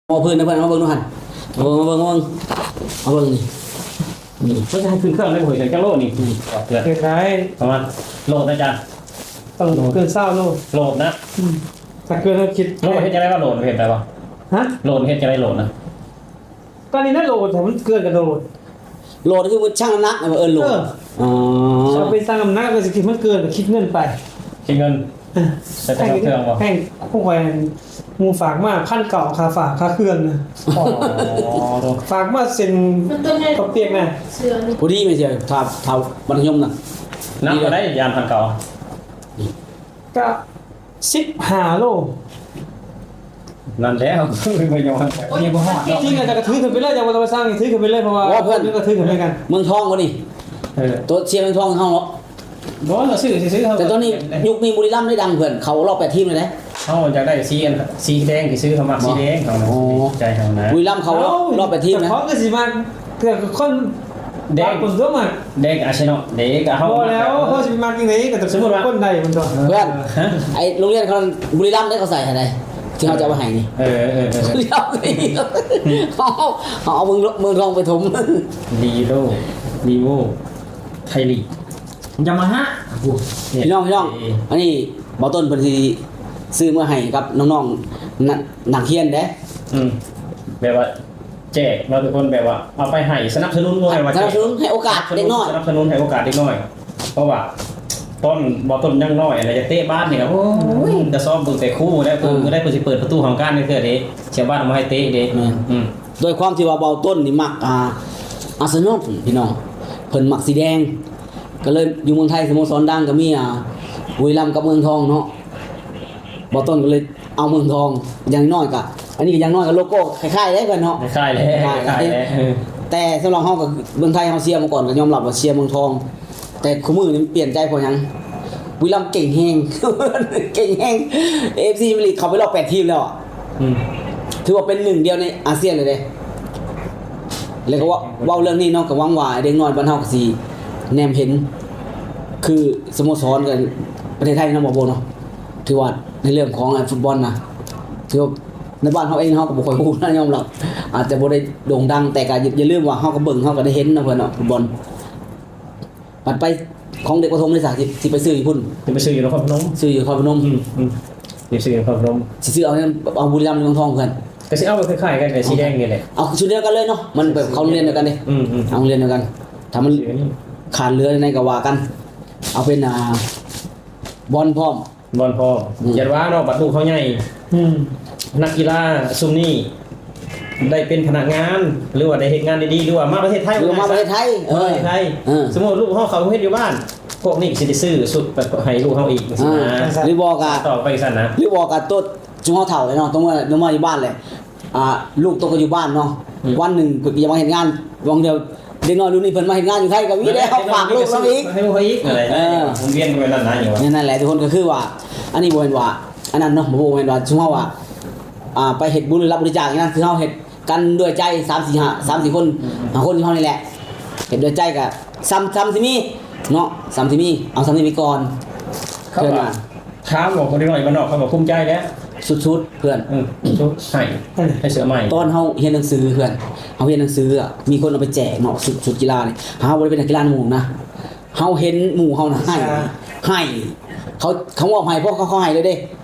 ເອົາພື້ນນະເພື່ອນ ເອົາເບິ່ງດູຫັ້ນ. ເອົາເບິ່ງ ເອົາເບິ່ງ ເອົາເບິ່ງນີ້ ນີ້ ເພິ່ນຈະໃຫ້ຂຶ້ນເຄື່ອງໄດ້ບໍ່ ເຮີ້ຍ ຈັກໂລນີ້? ອືມ ເກີນໄດ້ ປະມານໂລນະ ອາຈານ. ຕ້ອງເກີນຊາວໂລ ໂລນະ. ອືມ ຖ້າເກີນເຮົາຄິດ ໂລນເຮັດຈັ່ງໃດວ່າໂລນ ເຮັດໄດ້ບໍ່? ຮະ? ໂລນເຮັດຈັ່ງໃດໂລນນະ? ກໍນີ້ນະໂລດ ຖ້າມັນເກີນກໍໂລດ. ໂລດຄືມັນຊັ່ງນ້ຳໜັກ ເອີ້ນໂລດ. ເອີ ອໍ ເອົາໄປຊັ່ງນ້ຳໜັກ ແລ້ວຊິຄິດມັນເກີນ ກໍຄິດເງິນໄປ. ຄິດເງິນ ເອີ ແຕ່ຊ່າງເຄື່ອງບໍ່? ແພງ ຂອງຂ້ອຍໝູ່ຝາກມາພັນເກົ້າ ຄ່າຝາກ ຄ່າເຄື່ອງນະ. ອໍ ຝາກມາເຊັນ ມັນຕົວໃຫຍ່ ເຂົ້າປຽກນະ. ພໍດີແມ່ນຊິ ຖ້າ ຖ້າມັດທະຍົມນະ ໜັກເທົ່າໃດ ຢ້ານພັນເກົ້າ ກະສິບຫ້າໂລ. ນັ້ນແຫຼະ ບໍ່ຍອມ ນີ້ບໍ່ຮອດດອກ. ຈິງໆ ອາຈານກໍຖືຂຶ້ນໄປເລີຍ ຢ່າບໍ່ຕ້ອງໄປສ້າງ ຖືຂຶ້ນໄປເລີຍ ເພາະວ່າ ບໍ່ ເພື່ອນ ກໍຖືຂຶ້ນໄປກັນ. ເມືອງທອງບໍ່ນີ້? ເອີ ໂຕເຊຍເມືອງທອງເຮົາເນາະ. ບໍ່ ເຮົາຊື້ຊື່ໆ ເຮົາ ແຕ່ຕອນນີ້ ແຕ່ ຍຸກນີ້ບຸລີລັມໄດ້ດັງເພື່ອນ ເຂົ້າຮອບແປດທີມແລ້ວເດ້. ເຮົາຢາກໄດ້ສີອັນ ສີແດງຊື່ໆ ເຮົາມັກ ບໍ່ ສີແດງ ເຮົາ ໂອ້ ໃຈເຮົານະ. ບຸລີລັມເຂົ້າຮອບ ເອົ້າ ຮອບແປດທີມນະ. ເຈົ້າຂອງກໍຊິມັກ ເພື່ອຄົນແດງ ບາງຄົນຕົວະມາກ ແດງອາເຊນອລເດ້ ກະເຮົາ ບໍ່ແລ້ວ ເຮົາຊິໄປມັກຈັ່ງໃດ ກໍສົມມຸດວ່າຄົນໃດມັນຕົວະ ເພື່ອນ ຮະ ໄອ້ໂຮງຮຽນຂອງບຸລີລັມເດ້ ເຂົາໃສ່ໃຫ້ໃດ ທີ່ເຮົາຈະເອົາມາໃຫ້ນີ້. ເອີ ເອີ ເອີ ເຮົາ ເຮົາເອົາເມືອງ ເມືອງທອງໄປຖົມ ລີໂລ ລີໂວ ໄທລີກ ຍາມາຮາ ໂອ້ ພີ່ນ້ອງ ພີ່ນ້ອງ ເອີ ອັນນີ້ບ່າວຕົ້ນເພິ່ນຊິຊື້ມາໃຫ້ກັບນ້ອງໆ ນ- ນັກຮຽນເດ້. ອືມ ແບບວ່າ ແຈກເນາະທຸກຄົນ ແບບວ່າເອົາໄປໃຫ້ສະໜັບສະໜູນ ບໍ່ແມ່ນວ່າ ສະໜັບສະໜູນ ໃຫ້ໂອກາດເດັກນ້ອຍ ສະໜັບສະໜູນໃຫ້ໂອກາດເດັກນ້ອຍ ເພາະວ່າຕອນບ່າວຕົ້ນຍັງນ້ອຍຫັ້ນນະ ຢາກເຕະບານນີ້ກໍ ໂອ້ຍ ກະຊອບເບິ່ງແຕ່ຄູແລ້ວ ເອີ ມື້ໃດເພິ່ນຊິເປີດປະຕູຫ້ອງການຈັກເທື່ອເດ້ ຊາວບ້ານບໍ່ໃຫ້ເຕະເດ້. ແມ່ນ ອືມ ດ້ວຍຄວາມທີ່ວ່າບ່າວຕົ້ນນີ້ມັກ ອ່າ ອາເຊນອລ ພີ່ນ້ອງ ເພິ່ນມັກສີແດງ ກໍເລີຍຢູ່ເມືອງໄທ ສະໂມສອນດັງກໍມີ ອ່າ ບຸລີລັມກັບເມືອງທອງເນາະ ບ່າວຕົ້ນກໍເລີຍ ເອົາເມືອງທອງ ຢ່າງນ້ອຍກະ ອັນນີ້ກໍຢ່າງນ້ອຍກໍໂລໂກ້ຄ້າຍໆເດ້ເພິ່ນເນາະ ຄ້າຍໆແຫຼະ ຄ້າຍໆແຫຼະ ຄ້າຍໆແຫຼະ ເອີ ແຕ່ສຳລັບເຮົາກໍເມືອງໄທເຮົາເຊຍມາກ່ອນ ກໍຍອມຮັບວ່າເຊຍເມືອງທອງ ແຕ່ຄູ່ມື້ນີ້ມັນປ່ຽນໃຈເພາະຫຍັງ? ບຸລີລັມເກັ່ງແຮງ ເກັ່ງແຮງ ເອັຟຊີພຣີເມຍລີກເຂົ້າໄປຮອບແປດທີມແລ້ວ ອືມ ຖືວ່າເປັນໜຶ່ງດຽວໃນອາຊຽນເລີຍເດ້ ແລ້ວກໍເວົ້າ ເວົ້າເລື່ອງນີ້ເນາະ ກໍຫວັງວ່າເດັກນ້ອຍບ້ານເຮົາກໍຊິແນມເຫັນ ຄືສະໂມສອນກັນປະເທດໄທເນາະ ບໍ່ໂບເນາະ ຖືວ່າໃນເລື່ອງຂອງ ອ່າ ຟຸດບອນນະ ຖືວ່າໃນບ້ານເຮົາເອງເຮົາກໍບໍ່ຄ່ອຍຮູ້ນະ ຍອມຮັບ ອາດຈະບໍ່ໄດ້ໂດ່ງດັງ ແຕ່ກໍຢ່າ ຢ່າລືມວ່າເຮົາກໍເບິ່ງ ເຮົາກໍໄດ້ເຫັນເນາະເພື່ອນເນາະ ຟຸດບອນ. ບັດໄປຂອງເດັກປະຖົມເດຊະ ຊິ ຊິໄປຊື້ຢູ່ພຸ້ນ ຊິໄປຊື້ຢູ່ນະຄອນພະນົມ ຊື້ຢູ່ນະຄອນພະນົມ ອືມ ອືມ ຊິຊື້ຢູ່ນະຄອນພະນົມ ຊິຊື້ເອົາ ເອົາບຸລີລັມ ເມືອງທອງເພື່ອນ ກໍຊິເອົາແບບຄ້າຍໆກັນ ແບບສີແດງນີ້ແຫຼະ ເອົາຊຸດດຽວກັນເລີຍເນາະ ມັນແບບເຂົາໂຮງຮຽນດຽວກັນເດ້ ອືມ ອືມ ເອົາໂຮງຮຽນດຽວກັນ ຖ້າມັນຂາດເຫຼືອໃນກໍວ່າກັນ ເອົາເປັນ ອ່າ ບອນພ້ອມ ບອນພ້ອມ ອືມ ຢ້ານວ່າເນາະ ບັດລູກເຮົາໃຫຍ່ ອືມ ນັກກິລາຊຸມນີ້ໄດ້ເປັນພະນັກງານ ຫຼືວ່າໄດ້ເຮັດງານດີໆ ຫຼືວ່າມາປະເທດໄທ ຫຼືວ່າມາປະເທດໄທ ເອີ ມາປະເທດໄທ ເອີ ສົມມຸດລູກເຮົາເຂົ້າໂຮງຮຽນຢູ່ບ້ານ ພວກນີ້ກໍຊິໄດ້ຊື້ຊຸດໄປໃຫ້ລູກເຮົາອີກ ອ່າ ຊິນະ ຫຼືບໍ່ກໍ ຕໍ່ໄປຊັ້ນນະ ຫຼືບໍ່ກໍໂຕ ຊຸມເຮົາເຖົ້າແລ້ວເນາະ ຕ້ອງມາ ຕ້ອງມາຢູ່ບ້ານແຫຼະ ອ່າ ລູກໂຕກໍຢູ່ບ້ານເນາະ ອືມ ວັນໜຶ່ງກໍຢາກມາເຮັດງານ ຫວ່າງດຽວ ເດັກນ້ອຍລຸ້ນນີ້ເພິ່ນມາເຮັດງານຢູ່ໄທກໍມີແລ້ວ ຝາກລູກນຳອີກ ໃຫ້ລູກເຮົາອີກ ເອີ ວົນວຽນໄປນັ້ນນະ ແມ່ນນັ້ນແຫຼະ ທຸກຄົນ ກໍຄືວ່າ ອັນນີ້ບໍ່ແມ່ນວ່າ ອັນນັ້ນເນາະ ບໍ່ແມ່ນວ່າຊຸມເຮົາວ່າ ອ່າ ໄປເຮັດບຸນຮັບບໍລິຈາກຫຍັງນະ ຄືເຮົາເຮັດກັນດ້ວຍໃຈ ສາມສີ່ຫ້າ ສາມສີ່ຄົນ ອືມ ຫ້າຄົນຢູ່ເຮົານີ້ແຫຼະ ເຮັດດ້ວຍໃຈກໍສ່ຳ ສ່ຳຊິມີເນາະ ສ່ຳຊິມີ ເອົາສ່ຳຊິມີກ່ອນ ເພື່ອນວ່າ ຖາມວ່າຄົນນ້ອຍບ້ານນອກເຂົາກໍພູມໃຈແຫຼະ ສຸດໆ ເພື່ອນ ເອີ ສຸດ ໃຫ້ ໃຫ້ເສື້ອໃໝ່ ຕອນເຮົາຮຽນໜັງສືເພື່ອນ ເຮົາຮຽນໜັງສືອະ ມີຄົນເອົາໄປແຈກເນາະ ຊຸດ ຊຸດກິລານີ້ ເຮົາບໍ່ໄດ້ເປັນນັກກິລານຳໝູ່ນະ ເຮົາເຫັນໝູ່ເຮົານະໃຫ້ ໃຫ້ ເຂົາ ເຂົາມອບໃຫ້ ພວກເຂົາ ເຂົາໃຫ້ເລີຍເດ້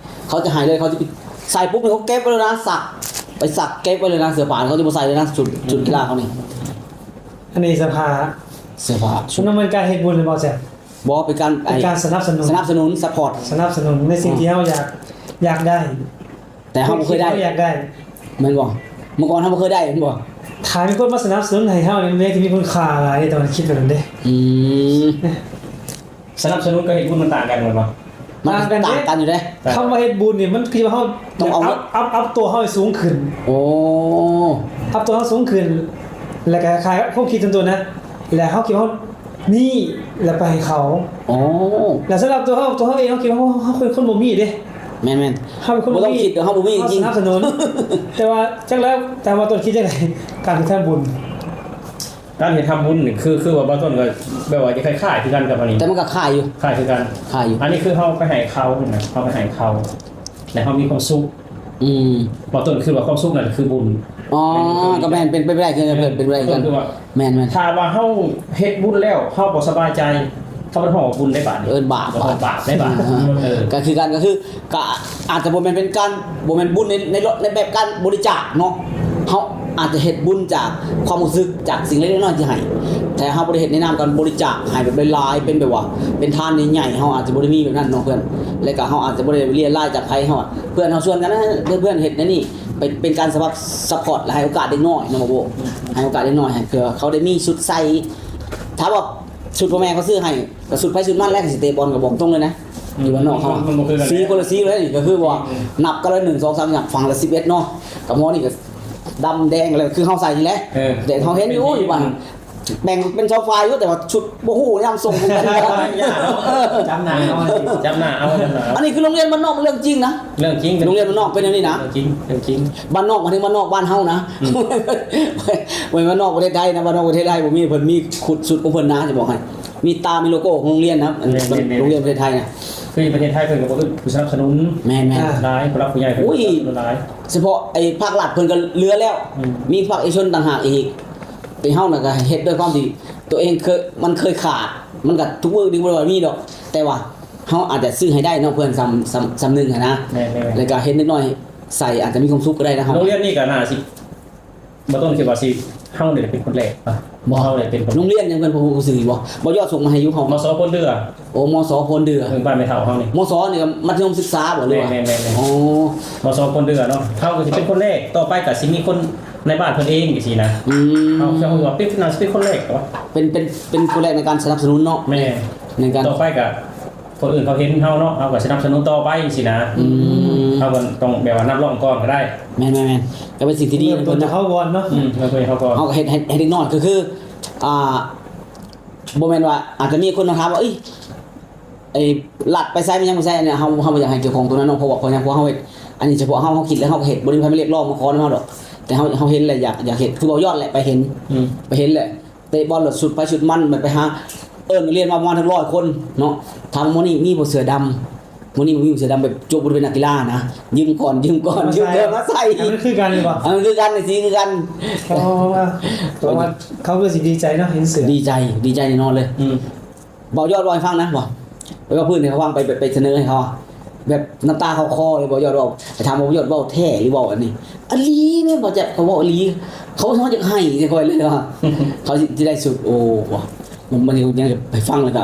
ເຂົາຈະໃຫ້ເລີຍ ເຂົາຈະໃສ່ປຸບນີ້ ເຂົາເກັບໄວ້ເລີຍນະ ຊັກ ໄປຊັກເກັບໄວ້ເລີຍນະ ເສື້ອຜ້າເຂົາຈະບໍ່ໃສ່ເລີຍນະ ຊຸດ ຊຸດກິລາເຂົານີ້ ອັນນີ້ເສື້ອຜ້າ ເສື້ອຜ້າ ມັນເປັນການເຮັດບຸນຫຼືບໍ່ແຊມ? ບໍ່ ເປັນການ ເປັນການສະໜັບສະໜູນ ສະໜັບສະໜູນ ຊັບພອດ ສະໜັບສະໜູນໃນສິ່ງທີ່ເຮົາຢາກ ຢາກໄດ້ ແຕ່ເຮົາບໍ່ເຄີຍໄດ້ ໃນສິ່ງທີ່ເຮົາຢາກໄດ້ ແມ່ນບໍ່? ເມື່ອກ່ອນເຮົາບໍ່ເຄີຍໄດ້ແມ່ນບໍ່? ຖ້າມີຄົນມາສະໜັບສະໜູນໃຫ້ເຮົານີ້ ມັນຊິມີຄຸນຄ່າຫຼາຍເດ້ ຕ້ອງຄິດແບບນັ້ນເດ້ ອືມ ສະໜັບສະໜູນກັບເຮັດບຸນມັນຕ່າງກັນແມ່ນບໍ່? ມັນຕ່າງກັນເດ້ ຕ່າງກັນຢູ່ເດ້ ຄຳວ່າເຮັດບຸນນີ້ ມັນຄືວ່າເຮົາຕ້ອງເອົາ ອັບ ອັບ ອັບຕົວເຮົາໃຫ້ສູງຂຶ້ນ ໂອ້ ອັບຕົວເຮົາສູງຂຶ້ນ ແລ້ວກໍຄ້າຍໆຄວາມຄິດສ່ວນຕົວນະ ແລ້ວເຮົາຄິດວ່າເຮົາ ນີ້ແລ້ວໄປໃຫ້ເຂົາ ໂອ້ ແລ້ວສຳລັບຕົວເຮົາ ຕົວເຮົາເອງ ເຮົາຄິດວ່າເຮົາ ເຮົາເປັນຄົນບໍ່ມີເດ້ ແມ່ນໆ ເຮົາເປັນຄົນບໍ່ມີ ບໍ່ຕ້ອງຄິດ ເຮົາບໍ່ມີຈິງ ເຮົາສະໜັບສະໜູນ ແຕ່ວ່າຈັກແລ້ວ ແຕ່ວ່າຕ້ອງຄິດຈັ່ງໃດ ການເຮັດທຳບຸນ ການເຮັດທຳບຸນນີ້ ຄື ຄືວ່າບ່າວຕົ້ນກໍແບບວ່າຈະຄ້າຍໆຄືກັນກັບອັນນີ້ ແຕ່ມັນກໍຄ້າຍຢູ່ ຄ້າຍຄືກັນ ຄ້າຍຢູ່ ອັນນີ້ຄືເຮົາໄປໃຫ້ເຂົານະ ເຮົາໄປໃຫ້ເຂົາ ແລ້ວເຮົາມີຄວາມສຸກ ອືມ ບໍ່ຕົ້ນຄືວ່າຄວາມສຸກນັ້ນຄືບຸນ. ອໍ ກໍແມ່ນ ເປັນໄປໄດ້ຄືເພິ່ນ ເປັນໄປໄດ້ຄືກັນ. ແມ່ນໆ ຖ້າວ່າເຮົາເຮັດບຸນແລ້ວເຮົາບໍ່ສະບາຍໃຈ ເຂົາເອີ້ນວ່າບຸນໄດ້ບາດນີ້ ເອີ້ນບາບ ເອີ້ນບາບໄດ້ບາດ. ເອີ ກໍຄືກັນ ກໍຄື ກໍອາດຈະບໍ່ແມ່ນເປັນການ ບໍ່ແມ່ນບຸນໃນ ໃນ ໃນແບບການບໍລິຈາກເນາະ. ເຮົາອາດຈະເຮັດບຸນຈາກຄວາມຮູ້ສຶກ ຈາກສິ່ງເລັກໆນ້ອຍໆທີ່ໃຫ້. ແຕ່ເຮົາບໍ່ໄດ້ເຮັດໃນນາມການບໍລິຈາກໃຫ້ແບບຫຼາຍໆ ເປັນແບບວ່າເປັນທານໃຫຍ່ໆ ເຮົາອາດຈະບໍ່ໄດ້ມີແບບນັ້ນເນາະເພື່ອນ. ແລ້ວກໍເຮົາອາດຈະບໍ່ໄດ້ລຽນລາຍຈາກໃຜ ເຮົາ ເພື່ອນເຮົາຊວນກັນນະ ເພື່ອນເຮັດແນວນີ້ ເປັນ ເປັນການສະພາບຊັບພອດ ແລະ ໃຫ້ໂອກາດເດັກນ້ອຍເນາະ ບໍ່ໂບ ໃຫ້ໂອກາດເດັກນ້ອຍ ໃຫ້ເພື່ອເຂົາໄດ້ມີຊຸດໃສ່. ຖ້າວ່າຊຸດພໍ່ແມ່ເຂົາຊື້ໃຫ້ ກໍຊຸດໃຜຊຸດມັນແຫຼະ ຊິເຕະບອນກໍບອກຕົງເລີຍນະ. ຢູ່ບ້ານນອກເຮົາ ມັນ ມັນບໍ່ຄືກັນ ສີຄົນລະສີເລີຍ ກໍຄືວ່າ ອືມ ນັບກັນລະ ໜຶ່ງ ສອງ ສາມ ຫຍັງ ຝັ່ງລະສິບເອັດເນາະ ກໍໝໍນີ້ກໍດຳແດງ ກໍຄືເຮົາໃສ່ນີ້ແຫຼະ. ເອີ ແຕ່ເຮົາເຫັນຢູ່ ເອີ ຢູ່ບ້ານ ແບ່ງເປັນສອງຝ່າຍຢູ່ ແຕ່ວ່າຊຸດບໍ່ຮູ້ຍາມສົ່ງຄືກັນ. ຈຳໜ້າເອົາ ຈຳໜ້າເອົາ ຈຳໜ້າເອົາ. ອັນນີ້ຄືໂຮງຮຽນບ້ານນອກ ເລື່ອງຈິງນະ ເລື່ອງຈິງ ໂຮງຮຽນບ້ານນອກເປັນແນວນີ້ນະ ເລື່ອງຈິງ ເລື່ອງຈິງ. ບ້ານນອກໝາຍເຖິງບ້ານນອກບ້ານເຮົານະ ອືມ ບໍ່ແມ່ນບ້ານນອກປະເທດໄທນະ ບ້ານນອກປະເທດໄທບໍ່ມີ ເພິ່ນມີຊຸດຂອງເພິ່ນນະ ຈະບອກໃຫ້ ມີຕາ ມີໂລໂກ້ຂອງໂຮງຮຽນນະ. ແມ່ນໆໆ ໂຮງຮຽນປະເທດໄທນະ ຄືປະເທດໄທເພິ່ນກໍບໍ່ອຶດຜູ້ສະໜັບສະໜູນ. ແມ່ນໆ ຫຼາຍ ຜູ້ຫຼັກຜູ້ໃຫຍ່ເພິ່ນ ໂອ້ຍ ສະໜັບສະໜູນຫຼາຍ ສະເພາະໄອ້ພາກລັດເພິ່ນກໍເຫຼືອແລ້ວ. ອືມ ມີພາກເອກະຊົນຕ່າງຫາກອີກ. ແຕ່ເຮົານະກໍເຮັດດ້ວຍຄວາມທີ່ຕົວເອງເຄີຍ ມັນເຄີຍຂາດ ມັນກໍທຸກມື້ນີ້ບໍ່ໄດ້ວ່າມີດອກ ແຕ່ວ່າເຮົາອາດຈະຊື້ໃຫ້ໄດ້ເນາະ ເພື່ອນສ່ຳ ສ່ຳ ສ່ຳໜຶ່ງຫັ້ນນະ. ແມ່ນໆ ແລ້ວກໍເຫັນເດັກນ້ອຍໃສ່ອາດຈະມີຄວາມສຸກກໍໄດ້ນະ. ໂຮງຮຽນນີ້ກໍໜ້າຊິ ບໍ່ຕ້ອງຄິດວ່າຊິ ເຮົານີ້ແຫຼະເປັນຄົນແລກ ບໍ່ ເຮົານີ້ເປັນຄົນ ໂຮງຮຽນຫຍັງເພິ່ນຮູ້ຊື່ຢູ່ບໍ່? ບໍ່ຍອດສົ່ງມາໃຫ້ຢູ່ເຮົາ ມສ ໂພນເດືອ. ໂອ້ ມສ ໂພນເດືອ ເອີ ບ້ານແມ່ເຖົ້າເຮົານີ້ ມສ ນີ້ກໍມັດທະຍົມສຶກສາບໍ່ ຫຼືວ່າ? ແມ່ນໆໆໆ ໂອ້ ມສ ໂພນເດືອເນາະ ເຮົາກໍຊິເປັນຄົນແລກ ຕໍ່ໄປກໍຊິມີຄົນໃນບ້ານເພິ່ນເອງຈັ່ງຊີ້ນະ. ອືມ ເຮົາ ເຮົາວ່າເປັນ ໜ້າຊິເປັນຄົນແລກ ເປັນ ເປັນ ເປັນຄົນແລກໃນການສະໜັບສະໜູນເນາະ. ແມ່ນ ໃນການ ຕໍ່ໄປກໍ ຄົນອື່ນເຂົາເຫັນເຮົາເນາະ ເຮົາກໍສະໜັບສະໜູນຕໍ່ໄປຊີ້ນະ. ອືມ ເຮົາກໍຕ້ອງແບບວ່ານັບຮ້ອຍກ່ອນກໍໄດ້. ແມ່ນໆໆ ກໍເປັນສິ່ງທີ່ດີ ເລີ່ມຕົ້ນຈາກເຮົາກ່ອນເນາະ. ອືມ ເລີ່ມຕົ້ນເຮົາກ່ອນ ເຮົາກໍເຮັດໃຫ້ ໃຫ້ເດັກນ້ອຍ ກໍຄື ອ່າ ບໍ່ແມ່ນວ່າອາດຈະມີຄົນມາຖາມວ່າ ເອີຍ ໄອ້ລັດໄປໃສ ມັນຍັງໄປໃສ ອັນນີ້ເຮົາ ເຮົາບໍ່ຢາກໃຫ້ກ່ຽວຂ້ອງຕົງນັ້ນເນາະ ເພາະວ່າ ເພາະຫຍັງ ເພາະເຮົາເຮັດ ອັນນີ້ສະເພາະເຮົາ ເຮົາຄິດແລ້ວເຮົາກໍເຮັດ ບໍ່ໄດ້ມີໃຜມາຮຽກຮ້ອງມາຂໍນຳເຮົາດອກ ແຕ່ເຮົາ ເຮົາເຫັນແລ້ວຢາກ ຢາກເຮັດ ຄືເວົ້າຍອດແຫຼະ ໄປເຫັນ ອືມ ໄປເຫັນແຫຼະ ເຕະບອນແລ້ວຊຸດໃຜຊຸດມັນ ແບບໄປຫາເອີ້ນນັກຮຽນມາປະມານເຖິງຮ້ອຍຄົນເນາະ ຖາມວ່າມື້ນີ້ມີບໍ່ເສື້ອດຳ ມື້ນີ້ບໍ່ມີເສື້ອດຳ ແບບຈົບບໍ່ໄດ້ເປັນນັກກິລານະ ຢືມກ່ອນ ຢືມກ່ອນ ຢືມກ່ອນມາໃສ່ ໃຫ້ມັນຄືກັນຢູ່ບໍ່? ໃຫ້ມັນຄືກັນ ໃຫ້ສີຄືກັນ. ເພາະວ່າ ເພາະວ່າເຂົາກໍຊິດີໃຈເນາະ ເຫັນເສື້ອ ດີໃຈ ດີໃຈແນ່ນອນເລີຍ. ອືມ ເວົ້າຍອດເວົ້າໃຫ້ຟັງນະ ເວົ້າ ໄປເວົ້າພື້ນໃຫ້ເຂົາຟັງ ໄປ ໄປ ໄປສະເໜີໃຫ້ເຂົາ ແບບນ້ຳຕາເຂົ້າຄໍເລີຍ ເວົ້າຍອດເວົ້າ ໄປຖາມວ່າເວົ້າຍອດເວົ້າແທ້ຫຼືເວົ້າອັນນີ້ ອີ່ຫຼີແມ່ນບໍ່ແຈັກ ເຂົາເວົ້າອີ່ຫຼີ ເຂົາເວົ້າຢາກໄຫ້ໃສ່ຂ້ອຍເລີຍວ່າ ເຂົາຊິ ຊິໄດ້ສຸດ ໂອ້ ມັນ ມັນຍັງໃຫ້ຟັງແລ້ວກໍ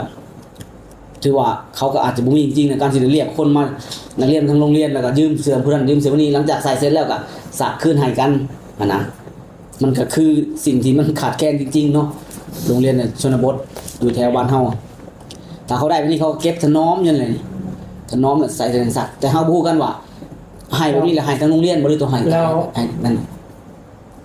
ຖືວ່າເຂົາກໍອາດຈະບໍ່ມີຈິງໆ ໃນການທີ່ຈະລຽກຄົນມາ ນັກຮຽນທັງໂຮງຮຽນ ແລ້ວກໍຢືມເສື້ອຜູ້ນັ້ນຢືມເສື້ອຜູ້ນີ້ ຫຼັງຈາກໃສ່ເສັດແລ້ວກໍສາກຄືນໃຫ້ກັນຫັ້ນນະ. ມັນກໍຄືສິ່ງທີ່ມັນຂາດແຄນຈິງໆເນາະ ໂຮງຮຽນໃນຊົນນະບົດຢູ່ແຖວບ້ານເຮົາ ຖ້າເຂົາໄດ້ແບບນີ້ ເຂົາກໍເກັບຖະໜອມຢູ່ຫັ້ນແຫຼະ ຖະໜອມແລ້ວໃສ່ໃສ່ສັກ ແຕ່ເຮົາບໍ່ຮູ້ກັນວ່າໃຫ້ແບບນີ້ແລ້ວໃຫ້ທາງໂຮງຮຽນບໍ່ ຫຼືຕ້ອງໃຫ້ ແລ້ວ ໃຫ້ນັ້ນ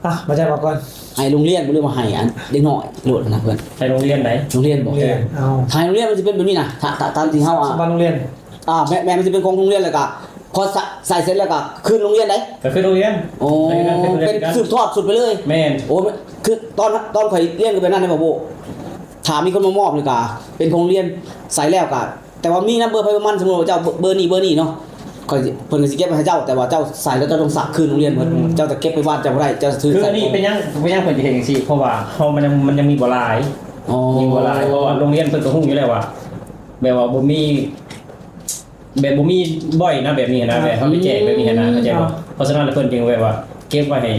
ອ່ະ ມາຈາກວ່າກ່ອນ ໃຫ້ໂຮງຮຽນບໍ່ ຫຼືວ່າໃຫ້ອັນເດັກນ້ອຍໂລດນະເພື່ອນ? ໃຫ້ໂຮງຮຽນໃດ? ໂຮງຮຽນບໍ່? ໂຮງຮຽນ ເອົາ ຖ້າໃຫ້ໂຮງຮຽນມັນຊິເປັນແບບນີ້ນະ ຖ້າ ຖ້າຕາມທີ່ເຮົາ ສະບັນໂຮງຮຽນ ອ່າ ແມ່ນ ແມ່ນ ມັນຊິເປັນຂອງໂຮງຮຽນ ແລ້ວກໍພໍໃສ່ເສັດແລ້ວກໍຄືນໂຮງຮຽນໃດ? ກໍຄືນໂຮງຮຽນ ໂອ້ ເປັນສືບທອດສູດໄປເລີຍ. ແມ່ນ ໂອ້ ຄືຕອນ ຕອນຂ້ອຍຮຽນກໍແບບນັ້ນເດ້ ບໍ່ໂບ ຖ້າມີຄົນມາມອບນີ້ກໍເປັນຂອງໂຮງຮຽນ ໃສ່ແລ້ວກໍ ແຕ່ວ່າມີນຳເບີໃຜເບີມັນ ສົມມຸດວ່າເຈົ້າເບີນີ້ເບີນີ້ເນາະ ຂ້ອຍ ເພິ່ນກໍຊິເກັບໄວ້ໃຫ້ເຈົ້າ ແຕ່ວ່າເຈົ້າໃສ່ແລ້ວເຈົ້າຕ້ອງສາກຄືນໂຮງຮຽນເບິດ ອືມ ເຈົ້າຈະເກັບໄປບ້ານເຈົ້າບໍ່ໄດ້ ເຈົ້າຈະຖືໃສ່ ຄືນີ້ເປັນຫຍັງ ເປັນຫຍັງເພິ່ນຈະເຮັດຈັ່ງຊີ້ ເພາະວ່າເຮົາມັນຍັງ ມັນຍັງມີບໍ່ຫຼາຍ ອໍ ມີບໍ່ຫຼາຍ ເພາະວ່າໂຮງຮຽນເພິ່ນກໍຮູ້ຢູ່ແລ້ວວ່າ ແບບວ່າບໍ່ມີ ແບບບໍ່ມີບ່ອນນະ ແບບນີ້ຫັ້ນນະ ອ່າ ແບບເຮົາໄປແຈກແບບນີ້ຫັ້ນນະ ອືມ ເຂົ້າໃຈບໍ່? ອ່າ ເພາະສະນັ້ນແລ້ວເພິ່ນຈຶ່ງແບບວ່າເກັບໄວ້ໃຫ້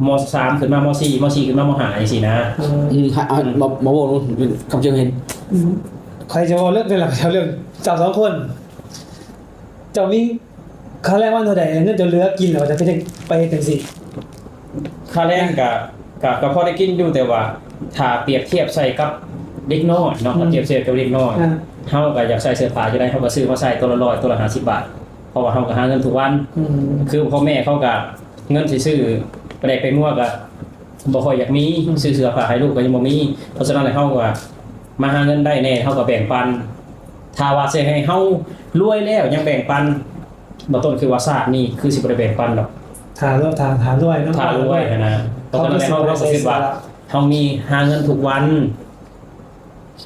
ມ.ສາມ ຂຶ້ນມາ ມ.ສີ່ ມ.ສີ່ ຂຶ້ນມາ ມ.ຫ້າ ຈັ່ງຊີ້ນະ. ອືມ ອືມ ອ່າ ອ່າ ອືມ ບໍ່ ບໍ່ ບໍ່ ຄຳເຊີງເຫັນ ອືມ ຂ້ອຍຈະເວົ້າເລື່ອງນີ້ລະ ເຈົ້າ ເລື່ອງເຈົ້າສອງຄົນ ເຈົ້າມີຄ່າແຮງວັນເທົ່າໃດ ເງິນເຈົ້າເຫຼືອກິນແລ້ວ ເຈົ້າເຮັດຫຍັງ ໄປເຮັດຈັ່ງຊີ້? ຄ່າແຮງກະ ກະ ກະພໍໄດ້ກິນຢູ່ ແຕ່ວ່າຖ້າປຽບທຽບໃສ່ກັບເດັກນ້ອຍເນາະ ອືມ ຖ້າປຽບທຽບກັບເດັກນ້ອຍ ອ່າ ເຮົາກະຢາກໃສ່ເສື້ອຜ້າຈັ່ງໃດ ເຮົາກະຊື້ມາໃສ່ໂຕລະຮ້ອຍ ໂຕລະຫ້າສິບບາດ ເພາະວ່າເຮົາກໍຫາເງິນທຸກວັນ ອືມ ຄືພໍ່ແມ່ເຂົາກະ ເງິນຊິຊື້ປາແດກແປ້ງນົວກໍບໍ່ຄ່ອຍຢາກມີ ອືມ ຊື້ເສື້ອຜ້າໃຫ້ລູກກໍຍັງບໍ່ມີ ເພາະສະນັ້ນແລ້ວເຮົາກໍມາຫາເງິນໄດ້ແດ່ ເຮົາກໍແບ່ງປັນ ຖ້າວ່າຊິໃຫ້ເຮົາລວຍແລ້ວຍັງແບ່ງປັນ ບໍ່ຕົ້ນ ຄືວ່າຊາດນີ້ຄືຊິບໍ່ໄດ້ແບ່ງປັນດອກ ຖ້າລວຍ ຖ້າ ຖ້າລວຍເນາະ ຖ້າລວຍຫັ້ນນະ ເພາະສະນັ້ນແລ້ວເຮົາ ເຮົາກໍຄິດວ່າເຮົາມີຫາເງິນທຸກວັນ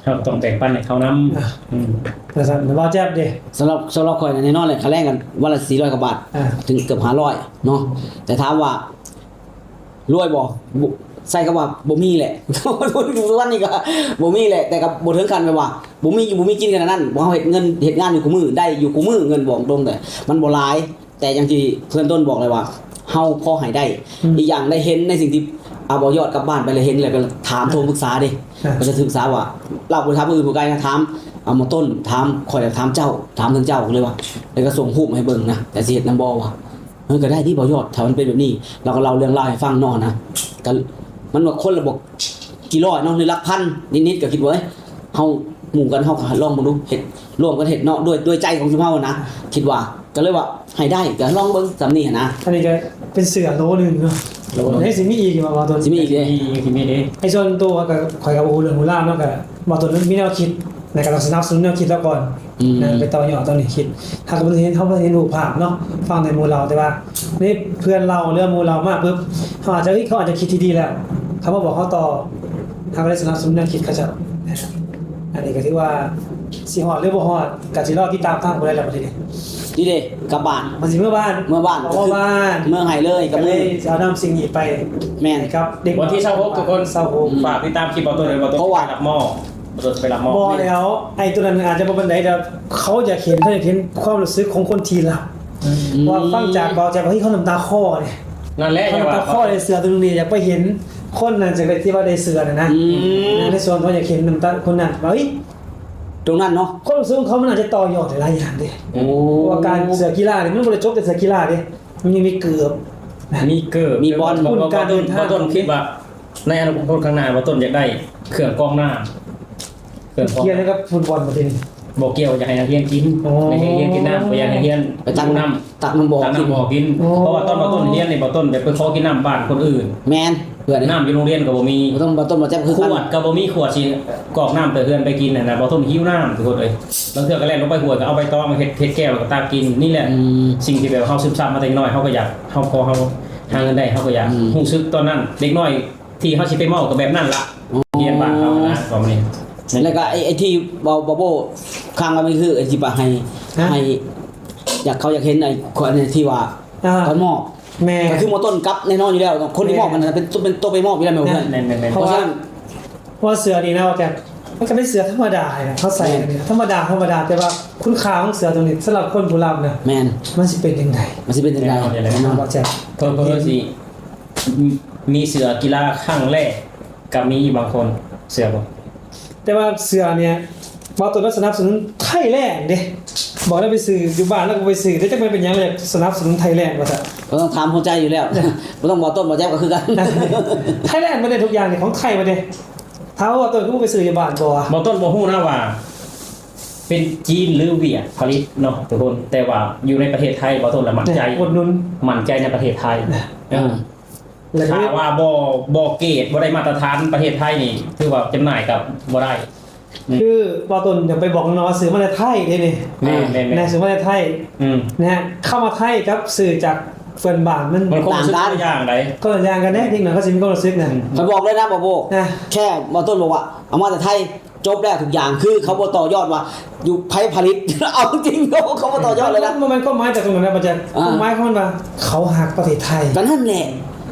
ເຮົາຕ້ອງແບ່ງປັນໃຫ້ເຂົານຳ. ອ່າ ອືມ ວ່າຊັ້ນ ແລ້ວບ່າວແຈັບເດ? ສຳລັບ ສຳລັບຂ້ອຍນະ ແນ່ນອນແຫຼະ ຄ່າແຮງກັນວັນລະສີ່ຮ້ອຍກວ່າບາດ ອ່າ ເຖິງເກືອບຫ້າຮ້ອຍເນາະ. ແຕ່ຖາມວ່າລວຍບໍ່? ບໍ່ ໃຊ້ຄຳວ່າບໍ່ມີແຫຼະ. ທຸກວັນນີ້ກໍບໍ່ມີແຫຼະ ແຕ່ກໍບໍ່ເຖິງຂັ້ນແບບວ່າບໍ່ມີຢູ່ບໍ່ມີກິນຂະໜາດນັ້ນ. ເຮົາເຮັດເງິນເຮັດງານຢູ່ຄູ່ມື້ ໄດ້ຢູ່ຄູ່ມື້ ເງິນ ບອກຕົງ ແຕ່ມັນບໍ່ຫຼາຍ. ແຕ່ຢ່າງທີ່ເພື່ອນຕົ້ນບອກເລີຍວ່າ ເຮົາພໍໃຫ້ໄດ້. ອືມ ອີກຢ່າງໄດ້ເຫັນໃນສິ່ງທີ່ ອາ ບໍ່ຍອດກັບບ້ານໄປແລ້ວເຫັນແລ້ວກໍຖາມໂທປຶກສາເດ້. ອ່າ ກໍຈະປຶກສາວ່າ ລາວບໍ່ໄດ້ຖາມຜູ້ອື່ນຜູ້ໄກນະ ຖາມ ອາ ໝໍຕົ້ນ ຖາມຂ້ອຍ ຖາມເຈົ້າ ຖາມເຖິງເຈົ້າເລີຍວ່າ ແລ້ວກໍສົ່ງຮູບໃຫ້ເບິ່ງນະ ແຕ່ຊິເຮັດນຳບໍ່ ວ່າ ເອີ ກໍໄດ້ຕິ ບໍ່ຍອດ ຖ້າມັນເປັນແບບນີ້. ລາວກໍເລົ່າເລື່ອງລາວໃຫ້ຟັງເນາະນະ ກໍມັນວ່າຄົນລະບໍ່ ກີ່ຮ້ອຍເນາະ ຫຼືຫຼັກພັນນິດໆ ກໍຄິດວ່າ ເອີຍ ເຮົາໝູ່ກັນ ເຮົາກໍລອງເບິ່ງດູ ເຮັດ ຮ່ວມກັນເຮັດເນາະ ດ້ວຍ ດ້ວຍໃຈຂອງຊຸມເຮົານະ ຄິດວ່າ ກໍເລີຍວ່າໃຫ້ໄດ້ ກໍລອງເບິ່ງສ່ຳນີ້ຫັ້ນນະ. ອັນນີ້ກໍເປັນເສື້ອໂຕໜຶ່ງເນາະ. ໂຕໜຶ່ງ ຍັງຊິມີອີກຢູ່ບໍ່ ບ່າວຕົ້ນ? ຊິມີອີກເດ້ ຍັງຊິມີເດ້. ໄອ້ສ່ວນໂຕກໍ ຂ້ອຍກໍບໍ່ຮູ້ເລື່ອງຮູ້ລາວເນາະ ກໍບ່າວຕົ້ນມີແນວຄິດ ແລ້ວກໍຕ້ອງສະໜັບສະໜູນແນວຄິດລາວກ່ອນ. ອືມ ນະ ໄປຕໍ່ຍອດຕອນນີ້ຄິດ ເຮົາກໍບໍ່ເຫັນ ເຮົາບໍ່ເຫັນຮູບພາບເນາະ ຟັງແຕ່ໝູ່ເລົ່າ ແຕ່ວ່າໃນເພື່ອນເລົ່າ ຫຼືວ່າໝູ່ເລົ່າມາປຶບ ເຮົາອາດຈະ ເອີຍ ເຂົາອາດຈະຄິດທີ່ດີແລ້ວ ເຂົາມາບອກເຮົາຕໍ່ ເຮົາກໍໄດ້ສະໜັບສະໜູນແນວຄິດເຂົາເຈົ້າ. ອັນນີ້ກໍຖືວ່າຊິຮອດ ຫຼື ບໍ່ຮອດ ກໍຊິລໍຕິດຕາມຟັງຜູ້ໃດລະບັດນີ້. ນີ້ເດ້ ກັບບ້ານ ມັນຊິເມືອບ້ານ ເມືອບ້ານ ເມືອບ້ານ ເມືອໃຫ້ເລີຍ ກັບເລີຍ ຊິເອົານຳສິ່ງນີ້ໄປ ແມ່ນ ໃຫ້ກັບເດັກ ວັນທີຊາວຫົກ ທຸກຄົນ ຊາວຫົກ ອືມ ຝາກຕິດຕາມຄລິບເຮົາໂຕເດີ ເພາະວ່າ ເພາະວ່າ ໄປຮັບໝໍ ໄປຮັບໝໍ ບໍ່ແລ້ວ ໄອ້ໂຕນັ້ນອາດຈະບໍ່ປານໃດ ແຕ່ເຂົາຢາກເຫັນ ເຂົາຢາກເຫັນຄວາມຮູ້ສຶກຂອງຄົນທີ່ຮັບ. ອືມ ເພາະວ່າຟັງຈາກເບົາ ຈາກເຮົານ້ຳຕາຄໍເດ້. ນັ້ນແຫຼະ ເຂົານ້ຳຕາຄໍເດ້ ເສື້ອໂຕນີ້ ຢາກໄປເຫັນຄົນນັ້ນ ຈະໄດ້ທີ່ວ່າໄດ້ເສື້ອນັ້ນນະ. ອືມ ໃນສ່ວນເຂົາຢາກເຫັນນ້ຳຕາຄົນນັ້ນ ເອີຍ ຕົງນັ້ນເນາະ ຄວາມຮູ້ສຶກຂອງເຂົາມັນອາດຈະຕໍ່ຍອດໄດ້ຫຼາຍຢ່າງເດ້. ໂອ້ ເພາະວ່າການເສື້ອກິລານີ້ ມັນບໍ່ໄດ້ຈົບແຕ່ເສື້ອກິລາເດ້ ມັນຍັງມີເກີບ ມີເກີບ ມີບອນ ທຸນການເດີນທາງ ບ່າວຕົ້ນຄິດວ່າ ໃນອະນາຄົດຂ້າງໜ້າ ບ່າວຕົ້ນຢາກໄດ້ເຄື່ອງກອງນ້ຳ ເຄື່ອງກອງ ກ່ຽວກັບຟຸດບອນບໍ່ຕິ? ບໍ່ກ່ຽວ ຢາກໃຫ້ນັກຮຽນກິນ ໂອ້ ໃຫ້ນັກຮຽນກິນນ້ຳ ບໍ່ຢາກໃຫ້ຮຽນ ໄປຕັກ ຢູ່ນ້ຳ ຕັກນ້ຳບໍ່ ຕັກນ້ຳບໍ່ກິນ. ໂອ້ ເພາະວ່າຕອນບ່າວຕົ້ນຮຽນນີ້ ບ່າວຕົ້ນໄປ ໄປຂໍກິນນ້ຳບ້ານຄົນອື່ນ. ແມ່ນ ເພື່ອນ ນ້ຳຢູ່ໂຮງຮຽນກໍບໍ່ມີ ບໍ່ຕ້ອງ ບໍ່ຕ້ອງມາຈັບຄືກັນ ຂວດກໍບໍ່ມີ ຂວດຊິກອກນ້ຳແຕ່ເຮືອນໄປກິນຫັ້ນນະ. ບ່າວຕົ້ນຫິວນ້ຳ ທຸກຄົນເອີຍ ບາງເທື່ອກໍແລ່ນລົງໄປຫ້ວຍ ກໍເອົາໃບຕອງມາເຮັດ ເຮັດແກ້ວ ແລ້ວກໍຕັກກິນ. ນີ້ແຫຼະ ອືມ ສິ່ງທີ່ແບບເຮົາຊຶມຊັບມາແຕ່ນ້ອຍ ເຮົາກໍຢາກ ເຮົາ ພໍເຮົາຫາເງິນໄດ້ ເຮົາກໍຢາກ ອືມ ຮູ້ສຶກຕອນນັ້ນ ເດັກນ້ອຍ ທີ່ເຮົາຊິໄປເວົ້າກໍແບບນັ້ນລະ ອໍ ຮຽນບ້ານເຮົານະ ປະມານນີ້. ແລ້ວກໍໄອ້ ໄອ້ທີ່ເວົ້າ ເວົ້າ ຄ້າງໄວ້ ມັນຄືໄອ້ທີ່ວ່າໃຫ້ ຮະ ໃຫ້ ຢາກ ເຂົາຢາກເຫັນໄອ້ຄົນທີ່ວ່າ ອ່າ ຕອນມອບ ແມ່ນ ກໍຄືໝໍຕົ້ນກັບແນ່ນອນຢູ່ແລ້ວ ຄົນທີ່ມອບ ແມ່ນ ມັນເປັນ ເປັນໂຕໄປມອບຢູ່ແລ້ວແມ່ນບໍ່ເພື່ອນ? ແມ່ນໆໆໆ ເພາະວ່າ ເພາະສະນັ້ນ ເພາະວ່າເສື້ອນີ້ນະ ວ່າແຕ່ເຂົາກໍເປັນເສື້ອທຳມະດານະ ເຂົາໃສ່ ແມ່ນ ນີ້ນະ ທຳມະດາ ທຳມະດາ ແຕ່ວ່າຄຸນຄ່າຂອງເສື້ອໂຕນີ້ ສຳລັບຄົນຜູ້ຮັບນະ ແມ່ນ ມັນຊິເປັນຈັ່ງໃດ? ມັນຊິເປັນຈັ່ງໃດ? ແນ່ນອນ ແນ່ນອນ ເພິ່ນ ເພິ່ນຊິ ມີເສື້ອກິລາຄັ້ງແລກກໍມີບາງຄົນ ເຊື່ອບໍ່? ແຕ່ວ່າເສື້ອນີ້ ບ່າວຕົ້ນລະສະໜັບສະໜູນໄທແລນເດ້ ບອກລະໄປຊື້ຢູ່ບ້ານລະກໍໄປຊື້ເດ້ ຈັກແມ່ນເປັນຫຍັງລະສະໜັບສະໜູນໄທແລນວ່າຊັ້ນ. ບໍ່ຕ້ອງຖາມຫົວໃຈຢູ່ແລ້ວ ບໍ່ຕ້ອງບອກຕົ້ນບໍ່ແຈັບກໍຄືກັນ ໄທແລນໝົດເດ້ ທຸກຢ່າງນີ້ຂອງໄທໝົດເດ້. ຖາມວ່າຕົ້ນຄືບໍ່ໄປຊື້ຢູ່ບ້ານບໍ່? ບໍ່ ຕົ້ນບໍ່ຮູ້ນະວ່າເປັນຈີນຫຼືຫວຽດຜະລິດເນາະທຸກຄົນ ແຕ່ວ່າຢູ່ໃນປະເທດໄທ ບໍ່ ຕົ້ນລະໝັ້ນໃຈ ອຸດໜູນ ໝັ້ນໃຈໃນປະເທດໄທ ເອີ ຖ້າວ່າບໍ່ ບໍ່ເກດ ບໍ່ໄດ້ມາດຕະຖານປະເທດໄທນີ້ ຖືວ່າຈຳໜ່າຍກໍບໍ່ໄດ້. ອືມ ຄືບໍ່ ຕົ້ນຢ່າໄປບອກນ້ອງວ່າຊື້ມາແຕ່ໄທເດ້ນີ້ ແມ່ນໆໆ ນະ ຊື້ມາແຕ່ໄທ ອືມ ນະ ຄຳວ່າໄທກັບຊື້ຈາກເພື່ອນບ້ານມັນ ມັນຄົນລະຢ່າງໃດ ຄົນລະຢ່າງກັນເດ້ ເດັກນ້ອຍເຂົາຊິມີຄວາມຮູ້ສຶກນະ ອືມ ຂ້ອຍບອກເລີຍນະ ບໍ່ໂບ ນະ ແຄ່ບໍ່ ຕົ້ນບອກວ່າເອົາມາແຕ່ໄທ ຈົບແລ້ວທຸກຢ່າງ ຄືເຂົາບໍ່ຕໍ່ຍອດວ່າຢູ່ໃຜຜະລິດ ເອົາຈິງເນາະ ເຂົາບໍ່ຕໍ່ຍອດເລີຍນະ. ມັນບໍ່ແມ່ນຄວາມໝາຍຈາກຕົງນັ້ນນະ ບໍ່ແຈກ ອ່າ ຄວາມໝາຍຂອງມັນວ່າເຂົາຮັກປະເທດໄທ ກໍນັ້ນແຫຼະ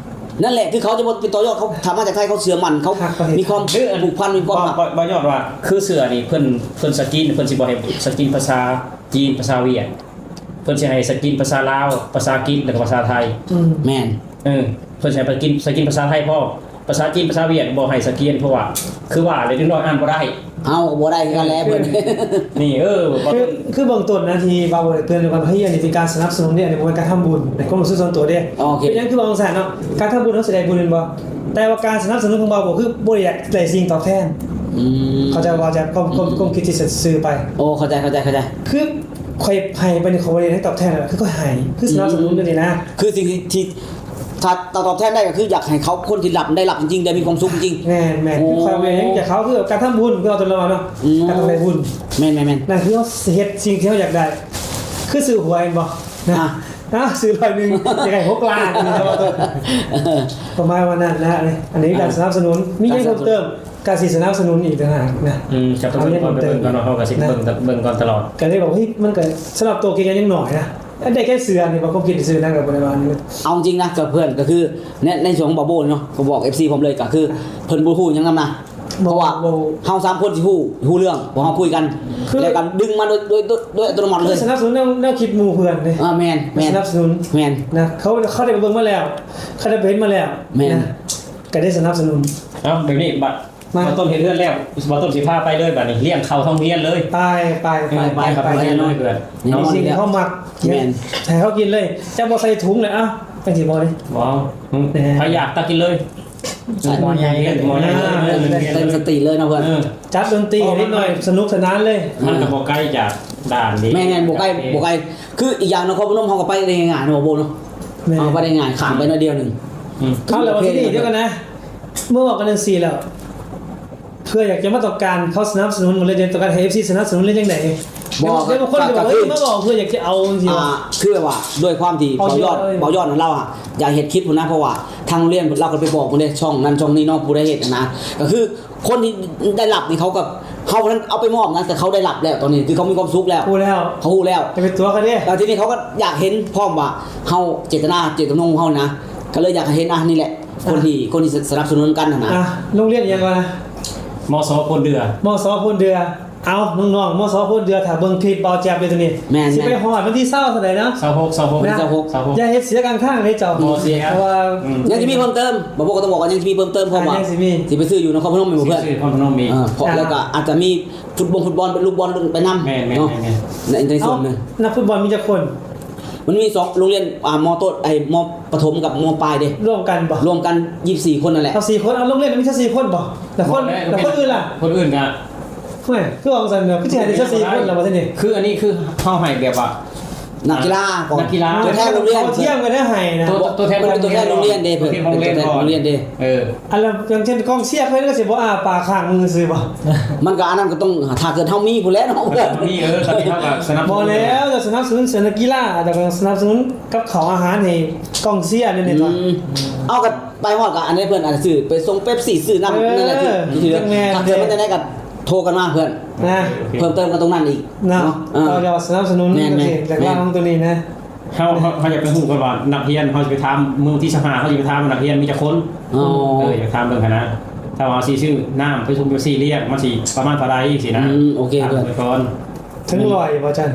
ນັ້ນແຫຼະ ຄືເຂົາຈະບໍ່ໄປຕໍ່ຍອດ ເຂົາຖ້າມາຈາກໄທ ເຂົາເຊື່ອໝັ້ນ ເຂົາ ຮັກປະເທດ ມີຄວາມ ຄືອັນ ຜູກພັນ ມີຄວາມ ບໍ່ ບໍ່ ບໍ່ຍອດວ່າ ຄືເສື້ອນີ້ ເພິ່ນ ເພິ່ນສະກິນ ເພິ່ນຊິບໍ່ໃຫ້ສະກິນພາສາຈີນ ພາສາຫວຽດ ເພິ່ນຊິໃຫ້ສະກິນພາສາລາວ ພາສາອັງກິດ ແລ້ວກໍພາສາໄທ ອືມ ແມ່ນ ເອີ ເພິ່ນຊິໃຫ້ໄປກິນ ສະກິນພາສາໄທພ້ອມ ພາສາຈີນ ພາສາຫວຽດບໍ່ໃຫ້ສະກິນ ເພາະວ່າ ຄືວ່າເດັກນ້ອຍອ່ານບໍ່ໄດ້ ເຮົາກໍບໍ່ໄດ້ຄືກັນແຫຼະເພິ່ນ ນີ້ ເອີ ຄື ຄືເບື້ອງຕົ້ນນະ ທີ່ວ່າບໍ່ໄດ້ເຕືອນວ່າ ເຮີ້ຍ ອັນນີ້ເປັນການສະໜັບສະໜູນເດ້ ອັນນີ້ບໍ່ແມ່ນການທຳບຸນ ໃນຄວາມຮູ້ສຶກສ່ວນຕົວເດ້ ໂອເຄ ເປັນຫຍັງຄືວ່າຈັ່ງຊັ້ນເນາະ ການທຳບຸນເຮົາຊິໄດ້ບຸນແມ່ນບໍ່? ແຕ່ວ່າການສະໜັບສະໜູນຂອງເຮົາກໍຄືບໍ່ໄດ້ຢາກໄດ້ສິ່ງຕອບແທນ ອືມ ເຂົ້າໃຈບໍ່? ຈາກຄວາມ ຄວາມ ຄວາມຄິດທີ່ຊື່ໆໄປ ໂອ້ ເຂົ້າໃຈ ເຂົ້າໃຈ ເຂົ້າໃຈ ຄື ຂ້ອຍໃຫ້ໄປນີ້ ຂ້ອຍບໍ່ໄດ້ຫຍັງຕອບແທນ ຄືຂ້ອຍໃຫ້ ຄືສະໜັບສະໜູນຢູ່ນີ້ນະ ຄືສິ່ງທີ່ ທີ່ ຖ້າຕອບແທນໄດ້ກໍຄືຢາກໃຫ້ເຂົາ ຄົນທີ່ຮັບໄດ້ຮັບຈິງໆ ໄດ້ມີຄວາມສຸກຈິງໆ ແມ່ນໆ ໂອ້ ຄືຂ້ອຍບໍ່ໄດ້ຫຍັງຈາກເຂົາ ຄືການທຳບຸນ ຄືເອົາຕົວລະວ່າເນາະ ອືມ ການໄປບຸນ ແມ່ນໆໆ ນັ້ນຄືເຮົາເຮັດສິ່ງທີ່ເຮົາຢາກໄດ້ ຄືຊື້ຫວຍແມ່ນບໍ່ ນະ ອ່າ ຊື້ຮ້ອຍໜຶ່ງ ຢາກໄດ້ຫົກລ້ານ ປະມານວ່ານັ້ນນະ ອັນນີ້ ອ່າ ການສະໜັບສະໜູນ ມີຫຍັງເພີ່ມເຕີມ? ກະຊິສະໜັບສະໜູນອີກຕ່າງຫາກນະ. ອືມ ຈະໄປເບິ່ງກ່ອນ ໄປເບິ່ງກ່ອນເນາະ ເຮົາກະຊິເບິ່ງ ເບິ່ງກ່ອນຕະຫຼອດ. ກະເລີຍບອກ ເຮີ້ຍ ມັນກະສຳລັບໂຕເກັ່ງຍັງໜ້ອຍນະ ໄດ້ແຄ່ເສື້ອນີ້ ບາງຄວາມຄິດເສື້ອນະ ກະບໍ່ໄດ້ວ່າ. ເອົາຈິງນະ ກັບເພື່ອນກະຄື ໃນ ໃນສ່ວນຂອງບ່າວໂບ້ເນາະ ກະບອກເອັຟຊີພ້ອມເລີຍ ກະຄືເພິ່ນບໍ່ຮູ້ຫຍັງນຳນະ ເພາະວ່າເຮົາສາມຄົນຊິຮູ້ ຮູ້ເລື່ອງ ເພາະເຮົາຄຸຍກັນ ແລ້ວກະດຶງມາໂດຍ ໂດຍ ໂດຍ ໂດຍອັດຕະໂນມັດເລີຍ ສະໜັບສະໜູນແນວ ແນວຄິດໝູ່ເພື່ອນເດ້. ອາ ແມ່ນ ແມ່ນ ສະໜັບສະໜູນ ແມ່ນນະ ເຂົາ ເຂົາໄດ້ໄປເບິ່ງມາແລ້ວ ເຂົາໄດ້ໄປເຫັນມາແລ້ວ ແມ່ນນະ ກະໄດ້ສະໜັບສະໜູນ. ເອົ້າ ແບບນີ້ບັດ ມາ ບ່າວຕົ້ນເຮັດເຮືອນແລ້ວ ບ່າວຕົ້ນຊິພາໄປເລີຍບາດນີ້ ລ້ຽງເຂົ້າໂຮງຮຽນເລີຍ. ໄປ ໄປ ໄປ ໄປ ໄປ ໄປ ແນ່ນອນເພື່ອນ ໃຫ້ເຂົາກິນເລີຍ ຈັ່ງບໍ່ໃສ່ຖົງເລີຍ. ເອົ້າ ຈັ່ງຊິບໍ່ເດ້ ບໍ່ ໃຜຢາກຕັກກິນເລີຍ. ໝໍໃຫຍ່ ໝໍໃຫຍ່ ເອີ ເຕັມສະຕິເລີຍເນາະເພື່ອນ. ເອີ ຈັດດົນຕີໃຫ້ເດັກນ້ອຍສະໜຸກສະໜານເລີຍ. ມັນກະບໍ່ໄກຈາກດ່ານເດ້. ແມ່ນໆ ບໍ່ໄກ ບໍ່ໄກ ຄືອີກຢ່າງນະຄອນພະນົມເຮົາກະໄປໄດ້ງ່າຍໆເນາະ ບໍ່ເນາະ. ແມ່ນ ເຮົາໄປໄດ້ງ່າຍ ຂ້າມໄປໜ້ອຍດຽວໜຶ່ງ. ອືມ ເອົາລະ ບາດທີນີ້ ດຽວກັນນະ ເມື່ອອອກກັນຈັ່ງຊີ້ແລ້ວ ເພື່ອຢາກຈະມາຕ້ອງການເຂົາສະໜັບສະໜູນໝົດເລີຍ ຕ້ອງການໃຫ້ເອັຟຊີສະໜັບສະໜູນ ຫຼືຈັ່ງໃດ? ບໍ່ ບາງຄົນກະບອກວ່າ ເອີ ມາບອກເພື່ອຢາກຈະເອົາຈັ່ງຊີ້. ອ່າ ຄືແບບວ່າ ດ້ວຍຄວາມທີ່ບ່າວຍອດ ບ່າວຍອດນັ້ນ ລາວຫາຢາກເຮັດຄລິບພຸ້ນນະ ເພາະວ່າທາງໂຮງຮຽນລາວກະໄປບອກພຸ້ນເດ້ ຊ່ອງນັ້ນຊ່ອງນີ້ເນາະ ຜູ້ໃດເຮັດຫັ້ນນະ ກະຄືຄົນທີ່ໄດ້ຮັບນີ້ ເຂົາກະ ເຮົານັ້ນເອົາໄປມອບນະ ແຕ່ເຂົາໄດ້ຮັບແລ້ວ ຕອນນີ້ຄືເຂົາມີຄວາມສຸກແລ້ວ ຮູ້ແລ້ວ ເຂົາຮູ້ແລ້ວ ຢ່າໄປຕົວະເຂົາເດ້. ແລ້ວທີນີ້ເຂົາກະຢາກເຫັນພ້ອມວ່າ ເຮົາເຈດຕະນາ ເຈດຕະນາຂອງເຮົານະ ກະເລີຍຢາກໃຫ້ເຫັນ ອັນນີ້ແຫຼະ ຄົນທີ່ ຄົນທີ່ສະໜັບສະໜູນກັນຫັ້ນນະ. ໂຮງຮຽນອີ່ຫຍັງວ່າ ມສ ໂພນເດື່ອ ມສ ໂພນເດື່ອ. ເອົາ ນ້ອງໆ ມສ ໂພນເດື່ອ ຖ້າເບິ່ງຄລິບບ່າວແຈັບຢູ່ຕອນນີ້ ແມ່ນໆ ຊິໄປຮອດວັນທີຊາວເທົ່າໃດເນາະ? ຊາວຫົກ ຊາວຫົກ ແມ່ນ ຊາວຫົກ ຊາວຫົກ ຢ່າເຮັດເສຍກາງທາງເດ້ເຈົ້າ. ບໍ່ເສຍ ເພາະວ່າ ອືມ ຍັງຊິມີເພີ່ມເຕີມ ບ່າວໂບ້ກະຕ້ອງບອກວ່າຍັງຊິມີເພີ່ມເຕີມ ເພາະວ່າ ຍັງຊິມີ ຊິໄປຊື້ຢູ່ນະຄອນພະນົມແມ່ນບໍ່ເພື່ອນ? ຊື້ນະຄອນພະນົມອີກ ເອີ ແລ້ວກະອາດຈະມີຟຸດບົງຟຸດບອນ ເປັນລູກບອນໄປນຳ. ແມ່ນໆ ເນາະ ແມ່ນໆ ໃນ ໃນສ່ວນໜຶ່ງ. ເອົ້າ ນັກຟຸດບອນມີຈັກຄົນ? ມັນມີສອງໂຮງຮຽນ ອ່າ ມໍຕົ້ນ ໄອ້ ມໍປະຖົມກັບມໍປາຍເດ້. ລວມກັນບໍ່? ລວມກັນ ຊາວສີ່ຄົນນັ້ນແຫຼະ. ຊາວສີ່ຄົນ ເອົາໂຮງຮຽນມີຊາວສີ່ຄົນບໍ່? ແລ້ວຄົນ ແລ້ວຄົນອື່ນລະ? ຄົນອື່ນກະ ໂອ້ຍ ຄືວ່າຈັ່ງຊັ້ນ ຄືຊິໃຫ້ໄດ້ຊາວສີ່ຄົນລະ ບາດທີນີ້. ຄືອັນນີ້ຄືເຮົາໃຫ້ແບບວ່າ ນັກກິລາ ນັກກິລາ ຕົວແທນໂຮງຮຽນ ເຂົ້າທຽມກັນໄດ້ໃຫ້ນະ ຕົວ ຕົວແທນ ຕົວແທນໂຮງຮຽນເດ້ ເພິ່ນເປັນຕົວແທນໂຮງຮຽນເດ້. ເອີ ອັນລະ ຢ່າງເຊັ່ນກອງເຊຍເພິ່ນກະຊິບໍ່ອ້າປາກຄ້າງມືຊື່ບໍ່? ມັນກະ ອັນນັ້ນກະຕ້ອງ ຖ້າເກີດເຮົາມີພຸ້ນແຫຼະເນາະ ເອີ ເຮົາມີ ເອີ ຕອນນີ້ເຮົາກະສະໜັບສະໜູນ ບໍ່ແລ້ວ ກະສະໜັບສະໜູນເສື້ອນັກກິລາ ແລ້ວກະສະໜັບສະໜູນກັບເຂົ້າອາຫານໃຫ້ກອງເຊຍແນວນີ້. ອືມ ເອົາ ກະໄປຮອດກະອັນນີ້ເພິ່ນອາດຈະຊື້ ໄປສົ່ງເປັບຊີ ຊື້ນ້ຳ ເອີ ນັ້ນແຫຼະ ທີ່ ທີ່ ແມ່ນ ຖ້າເກີດມັນຈັ່ງໃດກະໂທກັນມາເພື່ອນ ນະ ໂອເຄ ເພີ່ມເຕີມກັນຕົງນັ້ນອີກເນາະ. ເອີ ເຮົາຢາກສະໜັບສະໜູນ ແມ່ນໆ ແມ່ນໆ ເຮົາ ເຮົາ ເຮົາຢາກໄປຮູ້ກ່ອນວ່ານັກຮຽນ ເຮົາຊິໄປຖາມ ມື້ວັນທີຊາວຫ້າ ເຮົາຊິໄປຖາມວ່ານັກຮຽນມີຈັກຄົນ. ອໍ ເອີ ຢາກຖາມເບິ່ງຫັ້ນນະ ຖ້າວ່າຊິຊື້ນ້ຳໄປສົ່ງເປັບຊີລ້ຽງ ມັນຊິປະມານເທົ່າໃດຊີ້ນະ. ອືມ ໂອເຄ ເຖິງຮ້ອຍບໍ່ຈັນ?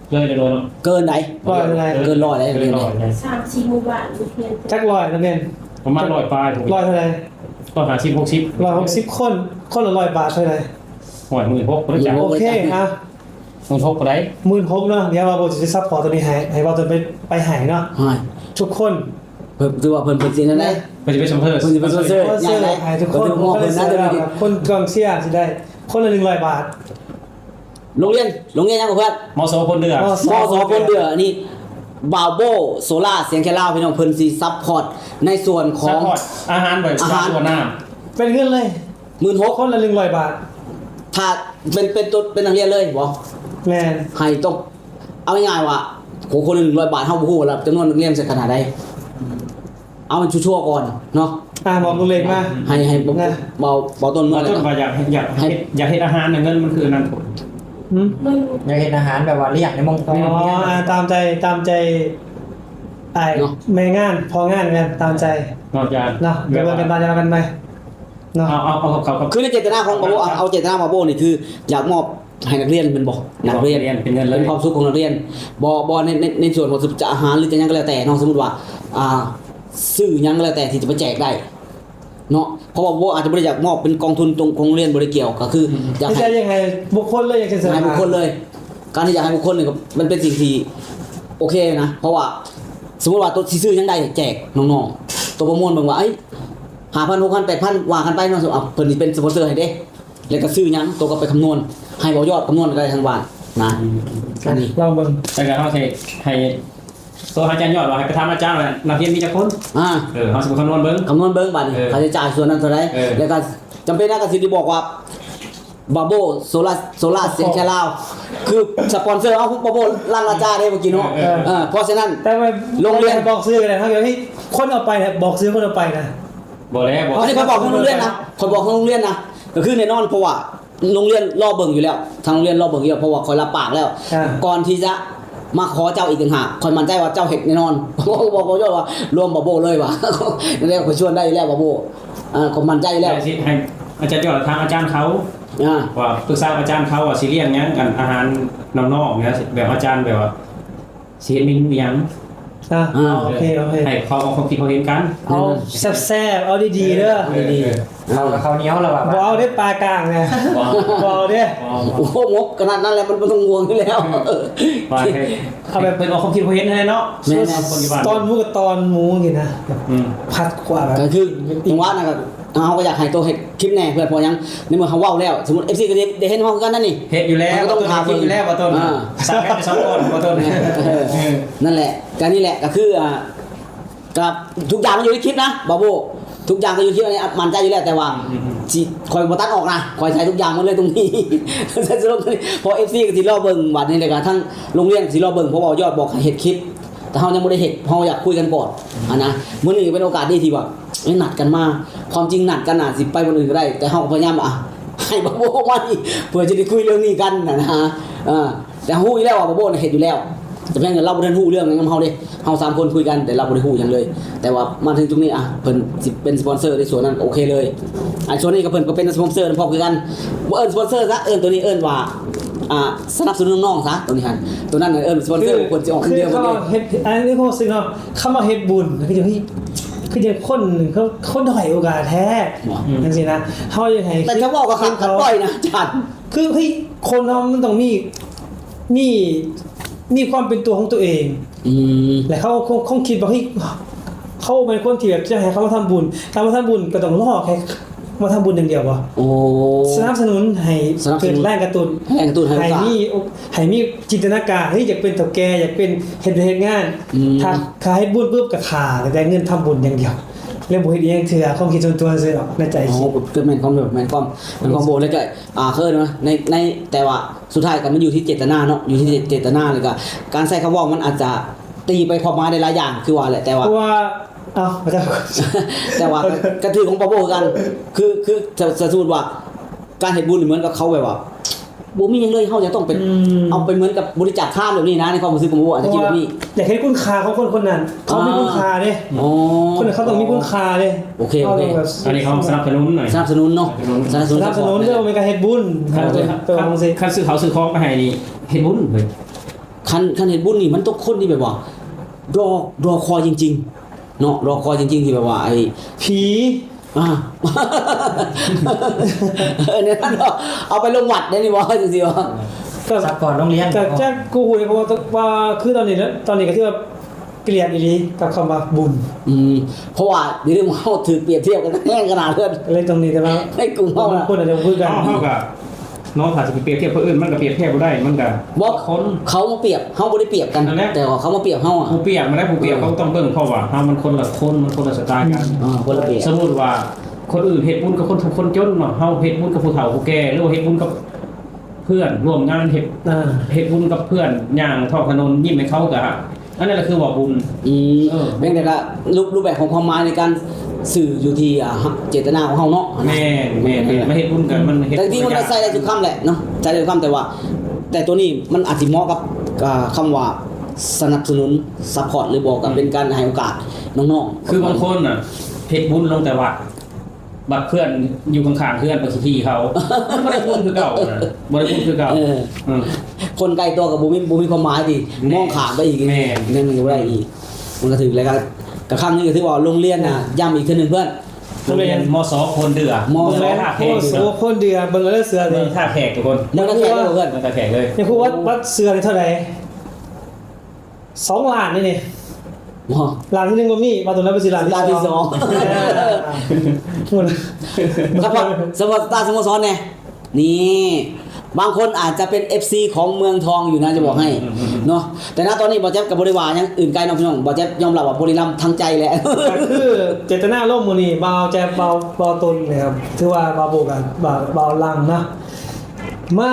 ເກີນໄດ໋ ເກີນໄດ໋ ເກີນຮ້ອຍໄດ໋. ສາມສີ່ໝູ່ບ້ານ ຈັກຮ້ອຍນະແມ່ນ ປະມານຮ້ອຍປາຍ ຮ້ອຍເທົ່າໃດ? ຮ້ອຍຫ້າສິບ ຫົກສິບ ຮ້ອຍຫົກສິບຄົນ ຄົນລະຮ້ອຍບາດເທົ່າໃດ? ໂອ້ຍ ໝື່ນຫົກ ບໍ່ໄດ້ຈັກ ໂອເຄ ອ່ະ ໝື່ນຫົກບໍ່ໄດ້ ໝື່ນຫົກເນາະ. ດຽວວ່າບໍ່ຊິຊັບພອດໂຕນີ້ໃຫ້ ໃຫ້ບໍ່ຕ້ອງໄປ ໄປໃຫ້ເນາະ ທຸກຄົນ. ເພິ່ນ ຖືວ່າເພິ່ນ ເພິ່ນຊິນັ້ນໄດ໋ ເພິ່ນຊິເປັນສະປອນເຊີ ເພິ່ນຊິເປັນສະປອນເຊີ ໃຫ້ທຸກຄົນ ຄົນກອງເຊຍຊິໄດ້ ຄົນລະໜຶ່ງຮ້ອຍບາດ. ໂຮງຮຽນ ໂຮງຮຽນຫຍັງເພື່ອນ? ມສ ໂພນເດື່ອ ມສ ໂພນເດື່ອ. ອັນນີ້ ບ່າວໂບ້ ໂຊລາ ສຽງແຄລາວ ພີ່ນ້ອງ ເພິ່ນຊິຊັບພອດໃນສ່ວນຂອງ ອາຫານ ອາຫານ ສ່ວນນ້ຳ ເປັນເງິນເລີຍ ໝື່ນຫົກ ຄົນລະໜຶ່ງຮ້ອຍບາດ. ຖ້າເປັນ ເປັນໂຕ ເປັນນັກຮຽນເລີຍບໍ? ແມ່ນ ໃຫ້ຕ້ອງ ເອົາງ່າຍໆວ່າ ໂຫ ຄົນລະໜຶ່ງຮ້ອຍບາດ ເຮົາບໍ່ຮູ້ວ່າຈຳນວນນັກຮຽນຊິຂະໜາດໃດ ເອົາໃຫ້ຊັວໆກ່ອນເນາະ. ອ່າ ບອກຕົວເລກມາ ໃຫ້ ໃຫ້ ນະ ເບົາ ເບົາຕົ້ນເມືອງ ເບົາຕົ້ນວ່າຢາກ ຢາກ ຢາກເຮັດອາຫານ ເງິນມັນຄືອັນນັ້ນ. ຫືມ ຢາກເຮັດອາຫານແບບວ່າລ້ຽງໃນມົງ ອໍ ຕາມໃຈ ຕາມໃຈອ້າຍ ເນາະ ແມ່ງານ ພໍ່ງານ ແມ່ນຕາມໃຈເນາະ ເນາະ ໄປເບິ່ງກັນ ມາ ມາກັນໃໝ່ເນາະ. ເອົາ ເອົາ ເອົາ ຄືໃນເຈດຕະນາຂອງບ່າວໂບ້ ເອົາ ເອົາເຈດຕະນາບ່າວໂບ້ນີ້ຄືຢາກມອບ ໃຫ້ນັກຮຽນແມ່ນບໍ່? ນັກຮຽນ ເປັນເງິນເລີຍ ເປັນຄວາມສຸກຂອງນັກຮຽນ ບໍ່ ບໍ່ໃນ ໃນ ໃນສ່ວນຂອງ ຈະອາຫານ ຫຼື ຈະຫຍັງກະແລ້ວແຕ່ເນາະ ສົມມຸດວ່າ ອ່າ ຊື້ຫຍັງກະແລ້ວແຕ່ທີ່ຈະໄປແຈກໄດ້ເນາະ ເພາະວ່າບໍ່ ອາດຈະບໍ່ໄດ້ຢາກມອບເປັນກອງທຶນຕົງຂອງໂຮງຮຽນ ບໍ່ໄດ້ກ່ຽວ ກະຄື ອືມ ຢາກໃຫ້ ໃຫ້ບຸກຄົນເລີຍ ຢາກເຊີນ ໃຫ້ບຸກຄົນເລີຍ. ການທີ່ຢາກໃຫ້ບຸກຄົນນີ້ ມັນເປັນສິ່ງທີ່ໂອເຄນະ ເພາະວ່າສົມມຸດວ່າໂຕຊິຊື້ຫຍັງໄດ້ແຈກນ້ອງໆ ໂຕປະມວນເບິ່ງວ່າ ເອີຍ ຫ້າພັນ ຫົກພັນ ແປດພັນ ວ່າກັນໄປເນາະ ເພິ່ນຊິເປັນສະປອນເຊີໃຫ້ເດ້. ແລ້ວກະຊື້ຫຍັງ ໂຕກະໄປຄຳນວນ ໃຫ້ເບົາຍອດຄຳນວນໄດ້ທັງບ້ານນະ. ອືມ ອັນນີ້ລອງເບິ່ງ ແຕ່ກະເຮົາຊິໃຫ້ ໂຕໃຫ້ອາຈານຍອດວ່າ ໃຫ້ໄປຖາມອາຈານວ່ານັກຮຽນມີຈັກຄົນ. ອ່າ ເອີ ເຮົາຊິໄປຄຳນວນເບິ່ງ ຄຳນວນເບິ່ງບາດນີ້ ເອີ ຄ່າໃຊ້ຈ່າຍສ່ວນນັ້ນເທົ່າໃດ. ເອີ ແລ້ວກະຈຳເປັນນະ ກະຊິໄດ້ບອກວ່າ ບ່າວໂບ້ ໂຊລາ ໂຊລາ ສຽງແຄລາວ ຄືສະປອນເຊີເຮົາ ບ່າວໂບ້ ລ້ານວາຈາເດ້ມື້ກີ້ເນາະ. ເອີ ເອີ ເພາະສະນັ້ນ ແຕ່ວ່າໂຮງຮຽນ ບອກຊື່ກະໄດ້ ເຮົາຢາກໃຫ້ຄົນເອົາໄປນະ ບອກຊື່ຄົນເອົາໄປນະ. ບໍ່ແລ້ວ ບໍ່ ອັນນີ້ຂ້ອຍບອກທາງໂຮງຮຽນນະ ຂ້ອຍບອກທາງໂຮງຮຽນນະ ກໍຄືແນ່ນອນ ເພາະວ່າໂຮງຮຽນລໍເບິ່ງຢູ່ແລ້ວ ທາງໂຮງຮຽນລໍເບິ່ງຢູ່ແລ້ວ ເພາະວ່າຂ້ອຍຮັບປາກແລ້ວ ອ່າ ກ່ອນທີ່ຈະມາຂໍເຈົ້າອີກຕ່າງຫາກ ຂ້ອຍໝັ້ນໃຈວ່າເຈົ້າເຮັດແນ່ນອນ ຂ້ອຍບອກ ບອກ ບອກວ່າລວມບ່າວໂບ້ເລີຍວ່າ ແລ້ວຂ້ອຍຊວນໄດ້ຢູ່ແລ້ວບ່າວໂບ້ ອ່າ ຂ້ອຍໝັ້ນໃຈຢູ່ແລ້ວ ໄດ້ຊິໃຫ້ອາຈານ ເຈົ້າທາງອາຈານເຂົາ ອ່າ ວ່າປຶກສາອາຈານເຂົາວ່າຊິລ້ຽງຫຍັງ ອັນອາຫານນ້ອງໆ ແບບອາຈານແບບວ່າ ຊິເຮັດເມນູຫຍັງ ອ່າ ອ່າ ໂອເຄ ໂອເຄ ໃຫ້ເຂົາເອົາຄວາມຄິດຄວາມເຫັນກັນ ເອົາແຊບໆ ເອົາດີໆເດີ ເອີ ເອີ ເຂົ້າ ເຂົ້າໜຽວລະວ່າ ບໍ່ເອົາເດ້ປາກາງນະ ບໍ່ ບໍ່ເອົາເດ້ ບໍ່ ໂອ້ໂຫ ງົບຂະໜາດນັ້ນແລ້ວ ມັນບໍ່ຕ້ອງຫ່ວງຢູ່ແລ້ວ ວ່າໃຫ້ ເອົາແບບ ເພິ່ນເອົາຄວາມຄິດຄວາມເຫັນຫັ້ນແຫຼະເນາະ ແມ່ນໆ ສ່ວນໝູ່ກໍຕອນໝູຈັ່ງຊີ້ນະ ອືມ ພັດຂວາແບບ ກໍຄືຈັງຫວະນັ້ນກໍ ເຮົາກໍຢາກໃຫ້ໂຕເຮັດຄລິບແດ່ເພື່ອ ເພາະຫຍັງ ໃນເມື່ອເຮົາເວົ້າແລ້ວ ສົມມຸດ ເອັຟຊີ ກໍໄດ້ ໄດ້ເຫັນເຮົາຄືກັນນັ້ນນີ້ ເຮັດຢູ່ແລ້ວ ເຮົາກໍຕ້ອງຖ້າເບິ່ງ ເຮັດຢູ່ແລ້ວບ່າວຕົ້ນ ອ່າ ສາມແມັດສອງກ້ອນບ່າວຕົ້ນ ເອີ ເອີ ນັ້ນແຫຼະ ກໍນີ້ແຫຼະ ກໍຄື ອ່າ ກໍທຸກຢ່າງມັນຢູ່ໃນຄລິບນະບ່າວໂບ້ ທຸກຢ່າງກໍຢູ່ໃນຄລິບ ອັນນີ້ໝັ້ນໃຈຢູ່ແລ້ວ ແຕ່ວ່າ ອືມໆໆ ຊິ ຂ້ອຍບໍ່ຕັດອອກນະ ຂ້ອຍໃສ່ທຸກຢ່າງໝົດເລີຍຕົງນີ້ ໃສ່ສະຫຼຸບຕົງນີ້ ເພາະ ເອັຟຊີ ກໍຊິລໍເບິ່ງ ບາດນີ້ແລ້ວກໍທາງໂຮງຮຽນກໍຊິລໍເບິ່ງ ເພາະວ່າຍອດບອກໃຫ້ເຮັດຄລິບ ແຕ່ເຮົາຍັງບໍ່ໄດ້ເຮັດ ເຮົາຢາກຄຸຍກັນກ່ອນຫັ້ນນະ ມື້ນີ້ກໍເປັນໂອກາດດີທີ່ວ່າ ເອີ ນັດກັນມາ ຄວາມຈິງນັດກັນນະ ຊິໄປວັນອື່ນກໍໄດ້ ແຕ່ເຮົາກໍພະຍາຍາມ ອ່າ ໃຫ້ບ່າວໂບ້ມານີ້ ເພື່ອຈະໄດ້ຄຸຍເລື່ອງນີ້ກັນຫັ້ນນະ ເອີ ແຕ່ເຮົາຮູ້ຢູ່ແລ້ວວ່າບ່າວໂບ້ນະເຮັດຢູ່ແລ້ວ ແຕ່ພຽງແຕ່ລາວບໍ່ທັນຮູ້ເລື່ອງນຳເຮົາເດ້ ເຮົາສາມຄົນຄຸຍກັນ ແຕ່ລາວບໍ່ໄດ້ຮູ້ຫຍັງເລີຍ ແຕ່ວ່າມາເຖິງຈຸດນີ້ ອ່າ ເພິ່ນຊິເປັນສະປອນເຊີໃນສ່ວນນັ້ນ ໂອເຄເລີຍ ອັນສ່ວນນີ້ກໍເພິ່ນກໍເປັນສະປອນເຊີນຳພວກຄືກັນ ບໍ່ເອີ້ນສະປອນເຊີຊະ ເອີ້ນໂຕນີ້ເອີ້ນວ່າ ອ່າ ສະໜັບສະໜູນນ້ອງໆຊະ ໂຕນີ້ຫັ້ນ ໂຕນັ້ນເອີ້ນສະປອນເຊີ ຄື ເພິ່ນຊິອອກຄົນດຽວ ຄືເຂົາເຮັດ ອັນນີ້ຄວາມຮູ້ສຶກເນາະ ຄຳວ່າເຮັດບຸນ ຄືຈັ່ງ ຄືຈັ່ງຄົນ ຄົນດ້ອຍໂອກາດແທ້ ບໍ່ ອືມ ຈັ່ງຊີ້ນະ ເຮົາຢາກໃຫ້ ແຕ່ຈະເວົ້າກໍຂັດກັນບໍ່ນະອາຈານ ຄື ເຮີ້ຍ ຄົນເຮົາມັນຕ້ອງມີ ມີ ມີຄວາມເປັນຕົວຂອງຕົວເອງ ອືມ ແລະ ເຂົາຄົງ ຄົງຄິດວ່າ ເຮີ້ຍ ເຂົາເປັນຄົນທີ່ແບບຈະໃຫ້ເຂົາມາທຳບຸນ ການມາທຳບຸນກໍຕ້ອງລໍໃຫ້ມາທຳບຸນຢ່າງດຽວບໍ່? ໂອ້ ສະໜັບສະໜູນໃຫ້ ສະໜັບສະໜູນ ເກີດແຮງກະຕຸ້ນ ແຮງກະຕຸ້ນໃຫ້ ໃຫ້ມີ ໃຫ້ມີຈິນຕະນາການ ເຮີ້ຍ ຢາກເປັນເຖົ້າແກ່ ຢາກເປັນ ເຮັດວຽກເຮັດງານ ອືມ ຖ້າ ຖ້າເຮັດບຸນປຶບກໍຂ້າແຕ່ເງິນທຳບຸນຢ່າງດຽວ ແລ້ວບໍ່ເຮັດອີ່ຫຍັງເທື່ອ ຄວາມຄິດສ່ວນຕົວຊື່ເນາະ ໃນໃຈ ໂອ້ ກໍແມ່ນຄວາມ ແມ່ນຄວາມ ແມ່ນຄວາມບໍ່ ແລ້ວກໍ ອ່າ ເອີ້ນວ່າ ໃນ ໃນ ແຕ່ວ່າສຸດທ້າຍກໍມັນຢູ່ທີ່ເຈດຕະນາເນາະ ຢູ່ທີ່ເຈດຕະນາ ແລ້ວກໍການໃຊ້ຄຳເວົ້າມັນອາດຈະຕີໄປຄວາມໝາຍໄດ້ຫຼາຍຢ່າງ ຄືວ່າແຫຼະ ແຕ່ວ່າ ເພາະວ່າ ເອົ້າ ແຕ່ວ່າກໍຖືກຂອງປາໂບຄືກັນ ຄື ຄື ຖ້າ ຖ້າສົມມຸດວ່າການເຮັດບຸນນີ້ເໝືອນກັບເຂົາແບບວ່າບໍ່ມີຫຍັງເລີຍ ເຮົາຈະຕ້ອງໄປ ອືມ ເອົາໄປເໝືອນກັບບໍລິຈາກທານແບບນີ້ນະ ໃນຄວາມຮູ້ສຶກຂອງປາໂບອາດຈະຄິດແບບນີ້ ຢາກເຫັນຄຸນຄ່າຂອງຄົນຄົນນັ້ນ ເຂົາມີຄຸນຄ່າເດ້ ອໍ ຄົນນັ້ນເຂົາຕ້ອງມີຄຸນຄ່າເດ້ ໂອເຄ ໂອເຄ ເຮົາຕ້ອງແບບ ອັນນີ້ເຮົາສະໜັບສະໜູນໜ້ອຍ ສະໜັບສະໜູນເນາະ ສະໜັບສະໜູນ ສະໜັບສະໜູນເດີ ບໍ່ແມ່ນການເຮັດບຸນ ເອີ ເອີ ເອີ ຄັນຊື້ເຂົ້າຊື້ຂອງໄປໃຫ້ນີ້ເຮັດບຸນເລີຍ ຄັນ ຄັນເຮັດບຸນນີ້ມັນຕ້ອງຄົນທີ່ແບບວ່າ ລໍ ລໍຄອຍຈິງໆ ເນາະ ລໍຄອຍຈິງໆ ທີ່ແບບວ່າໄອ້ຜີ ອ່າ ເອີ ແນວນັ້ນເນາະ ເອົາໄປລົງວັດໄດ້ນີ້ບໍ່ ຈັ່ງຊີ້ບໍ່ ກໍ ຊັບກ່ອນໂຮງຮຽນ ກໍຈັກກູຮູ້ເດ້ ເພາະວ່າ ວ່າຄືຕອນນີ້ນະ ຕອນນີ້ກໍຖືວ່າ ກຽດອີ່ຫຼີກັບຄຳວ່າບຸນ ອືມ ເພາະວ່າຢ່າລືມວ່າເຮົາຖືກປຽບທຽບກັນແຮງຂະໜາດເລີຍ ເລີຍຕົງນີ້ ແຕ່ວ່າໃນກຸ່ມເຮົານະ ຄົນອາດຈະບໍ່ຄືກັນ ເຮົາກໍ ເນາະ ຖ້າຊິໄປປຽບທຽບຜູ້ອື່ນ ມັນກໍປຽບທຽບບໍ່ໄດ້ ມັນກໍ ບໍ່ ຄົນ ເຂົາມາປຽບ ເຮົາບໍ່ໄດ້ປຽບກັນ ນັ້ນແຫຼະ ແຕ່ວ່າເຂົາມາປຽບເຮົາອະ ຜູ້ປຽບ ມາໄດ້ ຜູ້ປຽບ ເອີ ເຂົາກໍຕ້ອງເບິ່ງ ເພາະວ່າເຮົາມັນຄົນລະຄົນ ມັນຄົນລະສະໄຕລ໌ກັນ ອືມ ອ່າ ຄົນລະແບບ ສົມມຸດວ່າຄົນອື່ນເຮັດບຸນກັບຄົນທຸກຄົນຈົນເນາະ ເຮົາເຮັດບຸນກັບຜູ້ເຖົ້າຜູ້ແກ່ ຫຼືວ່າເຮັດບຸນກັບເພື່ອນຮ່ວມງານ ເຮັດ ອ່າ ເຮັດບຸນກັບເພື່ອນ ຍ່າງທ້ອງຖະໜົນ ຍິ້ມໃຫ້ເຂົາ ກະ ອັນນັ້ນລະຄືວ່າບຸນ ອືມ ເອີ ແມ່ນ ແຕ່ກະຮູບ ຮູບແບບຂອງຄວາມໝາຍໃນການສື່ຢູ່ທີ່ ອ່າ ເຈດຕະນາຂອງເຮົາເນາະ ແມ່ນ ແມ່ນ ແມ່ນ ມາເຮັດບຸນກັນ ມັນເຮັດ ແຕ່ທີ່ມັນກໍໃຊ້ໄດ້ທຸກຄຳແຫຼະເນາະ ໃຊ້ໄດ້ທຸກຄຳ ແຕ່ວ່າ ແຕ່ໂຕນີ້ມັນອາດຊິເໝາະກັບ ອ່າ ຄຳວ່າສະໜັບສະໜູນ ຊັບພອດ ຫຼືບໍ່ກໍເປັນການໃຫ້ໂອກາດນ້ອງໆ ຄືບາງຄົນນະ ເຮັດບຸນລົງແຕ່ວັດ ບັດເພື່ອນຢູ່ຂ້າງໆເຮືອນໄປຂີ້ເຂົາ ມັນບໍ່ໄດ້ບຸນຄືເກົ່ານະ ບໍ່ໄດ້ບຸນຄືເກົ່າ ເອີ ອືມ ຄົນໃກ້ຕົວກໍບໍ່ມີ ບໍ່ມີຄວາມໝາຍຕິ ແມ່ນ ມອງຂ້າມໄປອີກ ແມ່ນ ແມ່ນ ມັນກໍບໍ່ໄດ້ອີກ ມັນກໍຖືກແລ້ວ ກໍ ກໍຄັ້ງນີ້ກໍຖືວ່າໂຮງຮຽນນະ ຢ້ຳອີກເທື່ອໜຶ່ງເພື່ອນ ໂຮງຮຽນ ມສ ໂພນເດື່ອ ມສ ໂພນເດື່ອ ເບິ່ງເດີເສືອນີ້ ເບິ່ງທ່າແຂກທຸກຄົນ ເບິ່ງທ່າແຂກເລີຍເພື່ອນ ເບິ່ງທ່າແຂກເລີຍ ຢາກຮູ້ວ່າ ວ່າເສືອນີ້ເທົ່າໃດ? ສອງລ້ານນີ້ນີ້ ບໍ່ ລ້ານທີໜຶ່ງບໍ່ມີ ວ່າຕົວນັ້ນເປັນຊິລ້ານທີສອງ ລ້ານທີສອງ ເອີ ສະພາບ ສະພາບສະຕາສະໂມສອນແດ່ ນີ້ ບາງຄົນອາດຈະເປັນເອັຟຊີຂອງເມືອງທອງຢູ່ນະ ຈະບອກໃຫ້ ອືມ ເນາະ ແຕ່ນະຕອນນີ້ບ່າວແຈັບກໍບໍ່ໄດ້ວ່າຫຍັງອື່ນໄກເນາະພີ່ນ້ອງ ບ່າວແຈັບຍອມຮັບວ່າບຸລີລັມທັງໃຈແຫຼະ ກໍຄືເຈດຕະນາລົມມື້ນີ້ ບ່າວແຈັບ ບ່າວ ບ່າວຕົນນີ້ຄັບ ຖືວ່າບ່າວໂບກັບ ບ່າວ ບ່າວຫຼັງນະ ມາ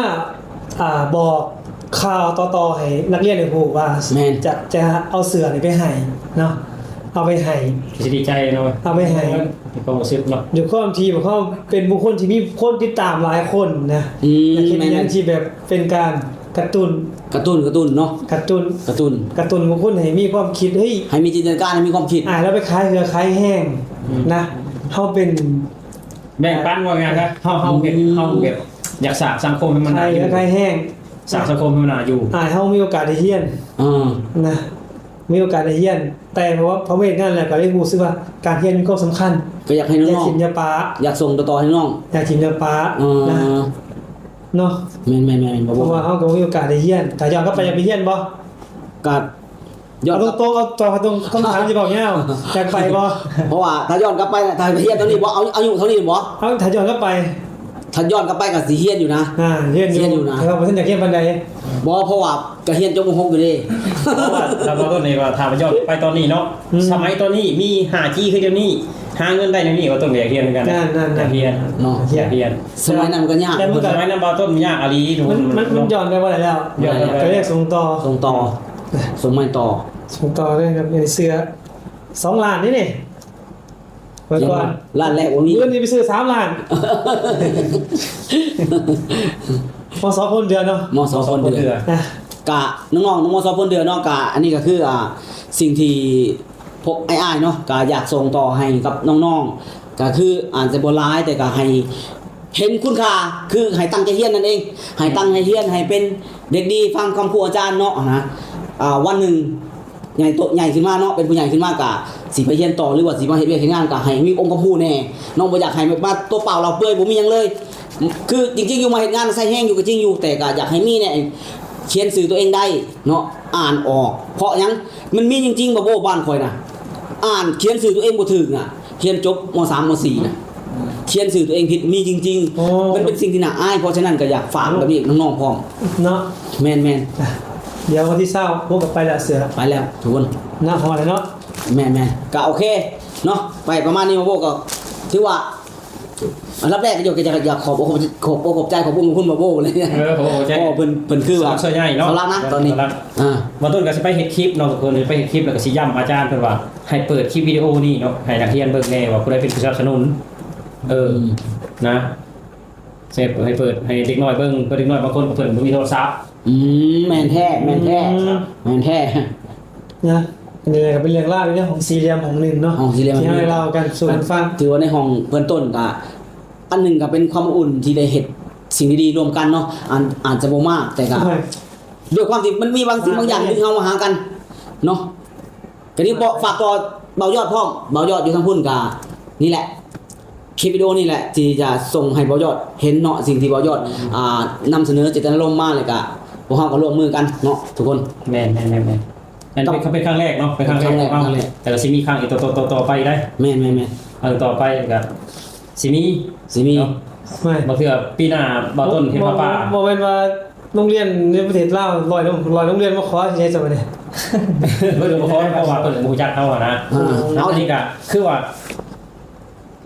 ອ່າ ບອກຂ່າວຕໍ່ໆໃຫ້ນັກຮຽນໄດ້ຮູ້ວ່າ ແມ່ນ ຈະ ຈະເອົາເສື້ອນີ້ໄປໃຫ້ເນາະ ເອົາໄປໃຫ້ ຊິດີໃຈເນາະ ເອົາໄປໃຫ້ ເປັນຄວາມຮູ້ສຶກເນາະ ດ້ວຍຄວາມທີ່ພວກເຮົາເປັນບຸກຄົນທີ່ມີຄົນຕິດຕາມຫຼາຍຄົນນະ ອືມ ຢາກເຮັດ ແມ່ນໆ ຫຍັງທີ່ແບບເປັນການກະຕຸ້ນ ກະຕຸ້ນ ກະຕຸ້ນເນາະ ກະຕຸ້ນ ກະຕຸ້ນ ກະຕຸ້ນບຸກຄົນໃຫ້ມີຄວາມຄິດ ເຮີ້ຍ ໃຫ້ມີຈິນຕະນາການ ໃຫ້ມີຄວາມຄິດ ອາ ແລ້ວໄປຂາຍເຫື່ອຂາຍແຮງ ອືມ ນະ ເຮົາເປັນ ແບ່ງປັນວ່າງ່າຍຊະ ເຮົາ ເຮົາເຮັດ ອືມ ເຮົາແບບຢາກສ້າງສັງຄົມໃຫ້ມັນໜ້າຢູ່ ຂາຍເຫື່ອຂາຍແຮງ ສ້າງສັງຄົມໃຫ້ມັນໜ້າຢູ່ ອາ ເຮົາມີໂອກາດໄດ້ຮຽນ ອືມ ນະ ມີໂອກາດໄດ້ຮຽນ ແຕ່ເພາະວ່າ ເພາະເຮັດງານແລ້ວກໍໄດ້ຮູ້ສຶກວ່າການຮຽນມີຄວາມສຳຄັນ ກໍຢາກໃຫ້ນ້ອງໆ ຢ່າຖິ້ມຢ່າປະ ຢາກສົ່ງຕໍ່ໆໃຫ້ນ້ອງ ຢ່າຖິ້ມຢ່າປະ ເອີ ນະ ເນາະ ແມ່ນໆໆ ເພາະວ່າເຮົາກໍມີໂອກາດໄດ້ຮຽນ ຖ້າຍ້ອນກັບໄປຢາກໄປຮຽນບໍ່? ກໍ ເອົາຕົງໆ ເອົາຕອບຕົງ ຄຳຖາມທີ່ບອກຍາວ ຢາກໄປບໍ່? ເພາະວ່າຖ້າຍ້ອນກັບໄປນະ ຖ້າໄປຮຽນຕອນນີ້ບໍ່ ເອົາ ອາຍຸເທົ່ານີ້ບໍ່? ເອົາ ຖ້າຍ້ອນກັບໄປ ຖ້າຍ້ອນກັບໄປກໍຊິຮຽນຢູ່ນະ ອ່າ ຮຽນຢູ່ ຮຽນຢູ່ນະ ແຕ່ວ່າບໍ່ທັນຢາກຮຽນປານໃດ ບໍ່ ເພາະວ່າກໍຮຽນຈົບມໍຫົກຢູ່ເດ້ ເພາະວ່າ ຖ້າວ່າຕອນນີ້ວ່າ ຖ້າວ່າຍ້ອນໄປຕອນນີ້ເນາະ ອືມ ສະໄໝຕອນນີ້ມີຫ້າຈີ ຄືດຽວນີ້ ຫາເງິນໄດ້ແນວນີ້ ວ່າຕ້ນກໍຢາກຮຽນຄືກັນ ນັ້ນໆໆ ຢາກຮຽນເນາະ ຢາກຮຽນ ສະໄໝນັ້ນມັນກໍຍາກ ແຕ່ມັນກໍ ສະໄໝນັ້ນວ່າຕົ້ນມັນຍາກອີ່ຫຼີ ມັນ ມັນ ມັນ ມັນຍ້ອນໄປບໍ່ໄດ້ແລ້ວ ຍ້ອນໄປບໍ່ໄດ້ ກໍເລີຍສົ່ງຕໍ່ ສົ່ງຕໍ່ ສົ່ງໃໝ່ຕໍ່ ສົ່ງຕໍ່ເລີຍຄັບ ອັນນີ້ເສື້ອສອງລ້ານນີ້ນີ້ ໄວ້ກ່ອນ ລ້ານແລກບໍ່ມີ ມື້ນີ້ໄປຊື້ສາມລ້ານ ມສ ພົນເດືອນເນາະ ມສ ພົນເດືອນ ອ່ະ ກະນ້ອງໆ ມສ ພົນເດືອນເນາະ ກະອັນນີ້ກໍຄື ອ່າ ສິ່ງທີ່ ພວກອ້າຍໆເນາະ ກໍຢາກສົ່ງຕໍ່ໃຫ້ກັບນ້ອງໆ ກໍຄືອາດຈະບໍ່ຫຼາຍ ແຕ່ກໍໃຫ້ເຫັນຄຸນຄ່າ ຄືໃຫ້ຕັ້ງໃຈຮຽນນັ້ນເອງ ໃຫ້ຕັ້ງໃຈຮຽນ ໃຫ້ເປັນເດັກດີຟັງຄຳຄູອາຈານເນາະ ນະ ອ່າ ວັນໜຶ່ງໃຫຍ່ໂຕ ໃຫຍ່ຂຶ້ນມາເນາະ ເປັນຜູ້ໃຫຍ່ຂຶ້ນມາ ກໍຊິໄປຮຽນຕໍ່ ຫຼືວ່າຊິມາເຮັດວຽກເຮັດງານ ກໍໃຫ້ມີອົງຄຳຮູ້ແດ່ ນ້ອງບໍ່ຢາກໃຫ້ແບບມາຕົວເປົ່າເລົ່າເປື່ອຍ ບໍ່ມີຫຍັງເລີຍ ຄືຈິງໆຢູ່ ມາເຮັດງານໃຊ້ແຮງຢູ່ກໍຈິງຢູ່ ແຕ່ກໍຢາກໃຫ້ມີແດ່ ຂຽນຊື່ຕົວເອງໄດ້ເນາະ ອ່ານອອກ ເພາະຫຍັງ ມັນມີຈິງໆ ບ່າວໂບ້ ບ້ານຂ້ອຍນະ ອ່ານຂຽນຊື່ຕົວເອງບໍ່ຖືກນະ ຮຽນຈົບ ມສາມ ມສີ່ນະ ຂຽນຊື່ຕົວເອງຜິດ ມີຈິງໆ ໂອ້ ມັນເປັນສິ່ງທີ່ໜ້າອາຍ ເພາະສະນັ້ນກໍຢາກຝາກແບບນີ້ນ້ອງໆພ້ອມເນາະ ແມ່ນໆ ດຽວວັນທີຊາວ ໂອ້ ກໍໄປແລ້ວເສືອ ໄປແລ້ວທຸກຄົນ ນະ ຮອດແລ້ວເນາະ ແມ່ນໆ ກໍໂອເຄເນາະ ໄປປະມານນີ້ ບ່າວໂບ້ ກໍຖືວ່າ ອັນດັບແລກກໍຢາກ ຢາກ ຢາກຂອບອົກຂອບ ຂອບອົກຂອບໃຈ ຂອບຄຸນ ຂອບຄຸນບ່າວໂບ້ເລີຍ ເອີ ຂອບອົກຂອບໃຈ ເພາະເພິ່ນ ເພິ່ນຄືວ່າ ສ່ວນໃຫຍ່ເນາະ ເພິ່ນລັກນະ ຕອນນີ້ ເພິ່ນລັກ ອ່າ ບ່າວຕົ້ນກໍຊິໄປເຮັດຄລິບເນາະ ທຸກຄົນ ໄປເຮັດຄລິບ ແລ້ວກໍຊິຢ້ຳອາຈານເພິ່ນວ່າ ໃຫ້ເປີດຄລິບວິດີໂອນີ້ເນາະ ໃຫ້ນັກຮຽນເບິ່ງແດ່ວ່າຜູ້ໃດເປັນຜູ້ສະໜັບສະໜູນ ເອີ ອືມ ນະ ໃຫ້ເປີດ ໃຫ້ເດັກນ້ອຍເບິ່ງ ເພາະເດັກນ້ອຍບາງຄົນເພິ່ນບໍ່ມີໂທລະສັບ ອືມ ແມ່ນແທ້ ແມ່ນແທ້ ອືມ ແມ່ນແທ້ ນະ ອັນນີ້ກໍເປັນເລື່ອງລາວຢູ່ໃນຫ້ອງສີ່ຫຼ່ຽມຫ້ອງໜຶ່ງເນາະ ຫ້ອງສີ່ຫຼ່ຽມຫ້ອງໜຶ່ງ ທີ່ເຮົາໄດ້ເລົ່າກັນສູ່ກັນຟັງ ຖືວ່າໃນຫ້ອງເບື້ອງຕົ້ນກໍ ອັນໜຶ່ງກໍເປັນຄວາມອົບອຸ່ນທີ່ໄດ້ເຮັດສິ່ງດີໆຮ່ວມກັນເນາະ ອາດ ອາດຈະບໍ່ມາກ ແຕ່ກໍ ໂອ້ຍ ດ້ວຍຄວາມທີ່ມັນມີບາງສິ່ງບາງຢ່າງດຶງເຮົາມາຫາກັນເນາະ ກໍນີ້ບອກ ຝາກຕໍ່ບ່າວຍອດພ້ອມ ບ່າວຍອດຢູ່ທາງພຸ້ນກໍນີ້ແຫຼະ ຄລິບວິດີໂອນີ້ແຫຼະ ທີ່ຈະສົ່ງໃຫ້ບ່າວຍອດເຫັນເນາະ ສິ່ງທີ່ບ່າວຍອດ ອ່າ ນຳສະເໜີເຈດຕະນາລົມມາ ແລ້ວກະພວກເຮົາກໍຮ່ວມມືກັນເນາະທຸກຄົນ ແມ່ນໆໆໆ ອັນເປັນ ເປັນຄັ້ງແລກເນາະ ເປັນຄັ້ງແລກ ເປັນຄັ້ງແລກ ຂອງເຮົາ ແຕ່ກໍຊິມີຄັ້ງອີກຕໍ່ໆໆໄປໄດ້ ແມ່ນໆໆ ຄັ້ງຕໍ່ໄປກໍຊິມີ ຊິມີເນາະ ບໍ່ ບາງເທື່ອປີໜ້າບ່າວຕົ້ນເຮັດຜ້າປ່າ ບໍ່ແມ່ນວ່າໂຮງຮຽນໃນປະເທດລາວ ຮ້ອຍໂຮງ ຮ້ອຍໂຮງຮຽນມາຂໍຊິໄດ້ຊັ້ນບັດນີ້ ເພິ່ນກໍບໍ່ຂໍ ເພາະວ່າເພິ່ນບໍ່ຮູ້ຈັກເຮົາຫັ້ນນະ ອ່າ ເຮົານີ້ກໍຄືວ່າ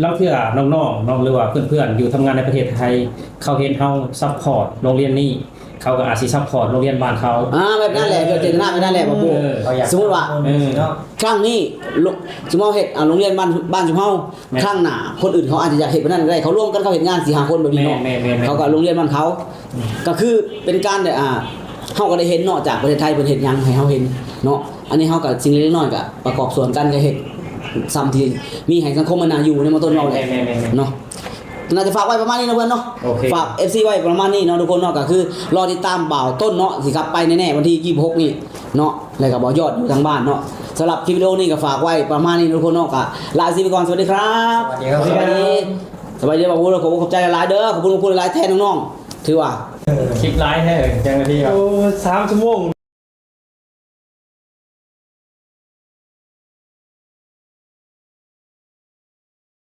ລາງເທື່ອນ້ອງໆເນາະ ຫຼືວ່າເພື່ອນໆຢູ່ທຳງານໃນປະເທດໄທ ເຂົາເຫັນເຮົາຊັບພອດໂຮງຮຽນນີ້ ເຂົາກໍອາດຊິຊັບພອດໂຮງຮຽນບ້ານເຂົາ ອ່າ ແບບນັ້ນແຫຼະ ເຈດຕະນາແບບນັ້ນແຫຼະ ບໍ່ ເອີ ສົມມຸດວ່າ ເອີ ເນາະ ຄັ້ງນີ້ ໂລ ສົມມຸດເຮົາເຮັດ ອ່າ ໂຮງຮຽນບ້ານ ບ້ານຊຸມເຮົາ ແມ່ນ ຄັ້ງໜ້າຄົນອື່ນເຂົາອາດຈະຢາກເຮັດແບບນັ້ນກໍໄດ້ ເຂົາລວມກັນ ເຂົາເຮັດງານສີ່ຫ້າຄົນແບບນີ້ເນາະ ແມ່ນໆໆໆ ເຂົາກໍໂຮງຮຽນບ້ານເຂົາ ອືມ ກໍຄືເປັນການ ອ່າ ເຮົາກໍໄດ້ເຫັນເນາະ ຈາກປະເທດໄທເພິ່ນເຮັດຫຍັງໃຫ້ເຮົາເຫັນເນາະ ອັນນີ້ເຮົາກໍສິ່ງເລັກໆນ້ອຍໆກໍປະກອບສ່ວນກັນ ກໍເຮັດສ່ຳທີ່ມີໃຫ້ສັງຄົມມັນໜ້າຢູ່ໃນໝໍ້ຕົ້ນເວົ້າແຫຼະ ແມ່ນໆໆໆ ເນາະ ໜ້າຈະຝາກໄວ້ປະມານນີ້ເນາະເພື່ອນເນາະ ໂອເຄ ຝາກເອັຟຊີໄວ້ປະມານນີ້ເນາະທຸກຄົນເນາະ ກໍຄືລໍຕິດຕາມບ່າວຕົ້ນເນາະ ຊິກັບໄປແນ່ໆ ວັນທີຊາວຫົກນີ້ເນາະ ແລ້ວກໍບ່າວຍອດຢູ່ທາງບ້ານເນາະ ສຳລັບຄລິບວິດີໂອນີ້ກໍຝາກໄວ້ປະມານນີ້ເນາະທຸກຄົນເນາະ ກໍລາເອັຟຊີໄປກ່ອນ ສະຫວັດດີຄັບ ສະຫວັດດີ ສະຫວັດດີ ສະຫວັດດີ ບ່າວໂບ້ ຂອບຄຸນຂອບໃຈຫຼາຍໆເດີ ຂອບຄຸນຂອບຄຸນຫຼາຍໆແທນນ້ອງໆ ຖືວ່າ ເອີ ຄລິບຫຼາຍແທ້ເລີຍ ຈັງນາທີ ໂອ້ ສາມຊົ່ວໂມງ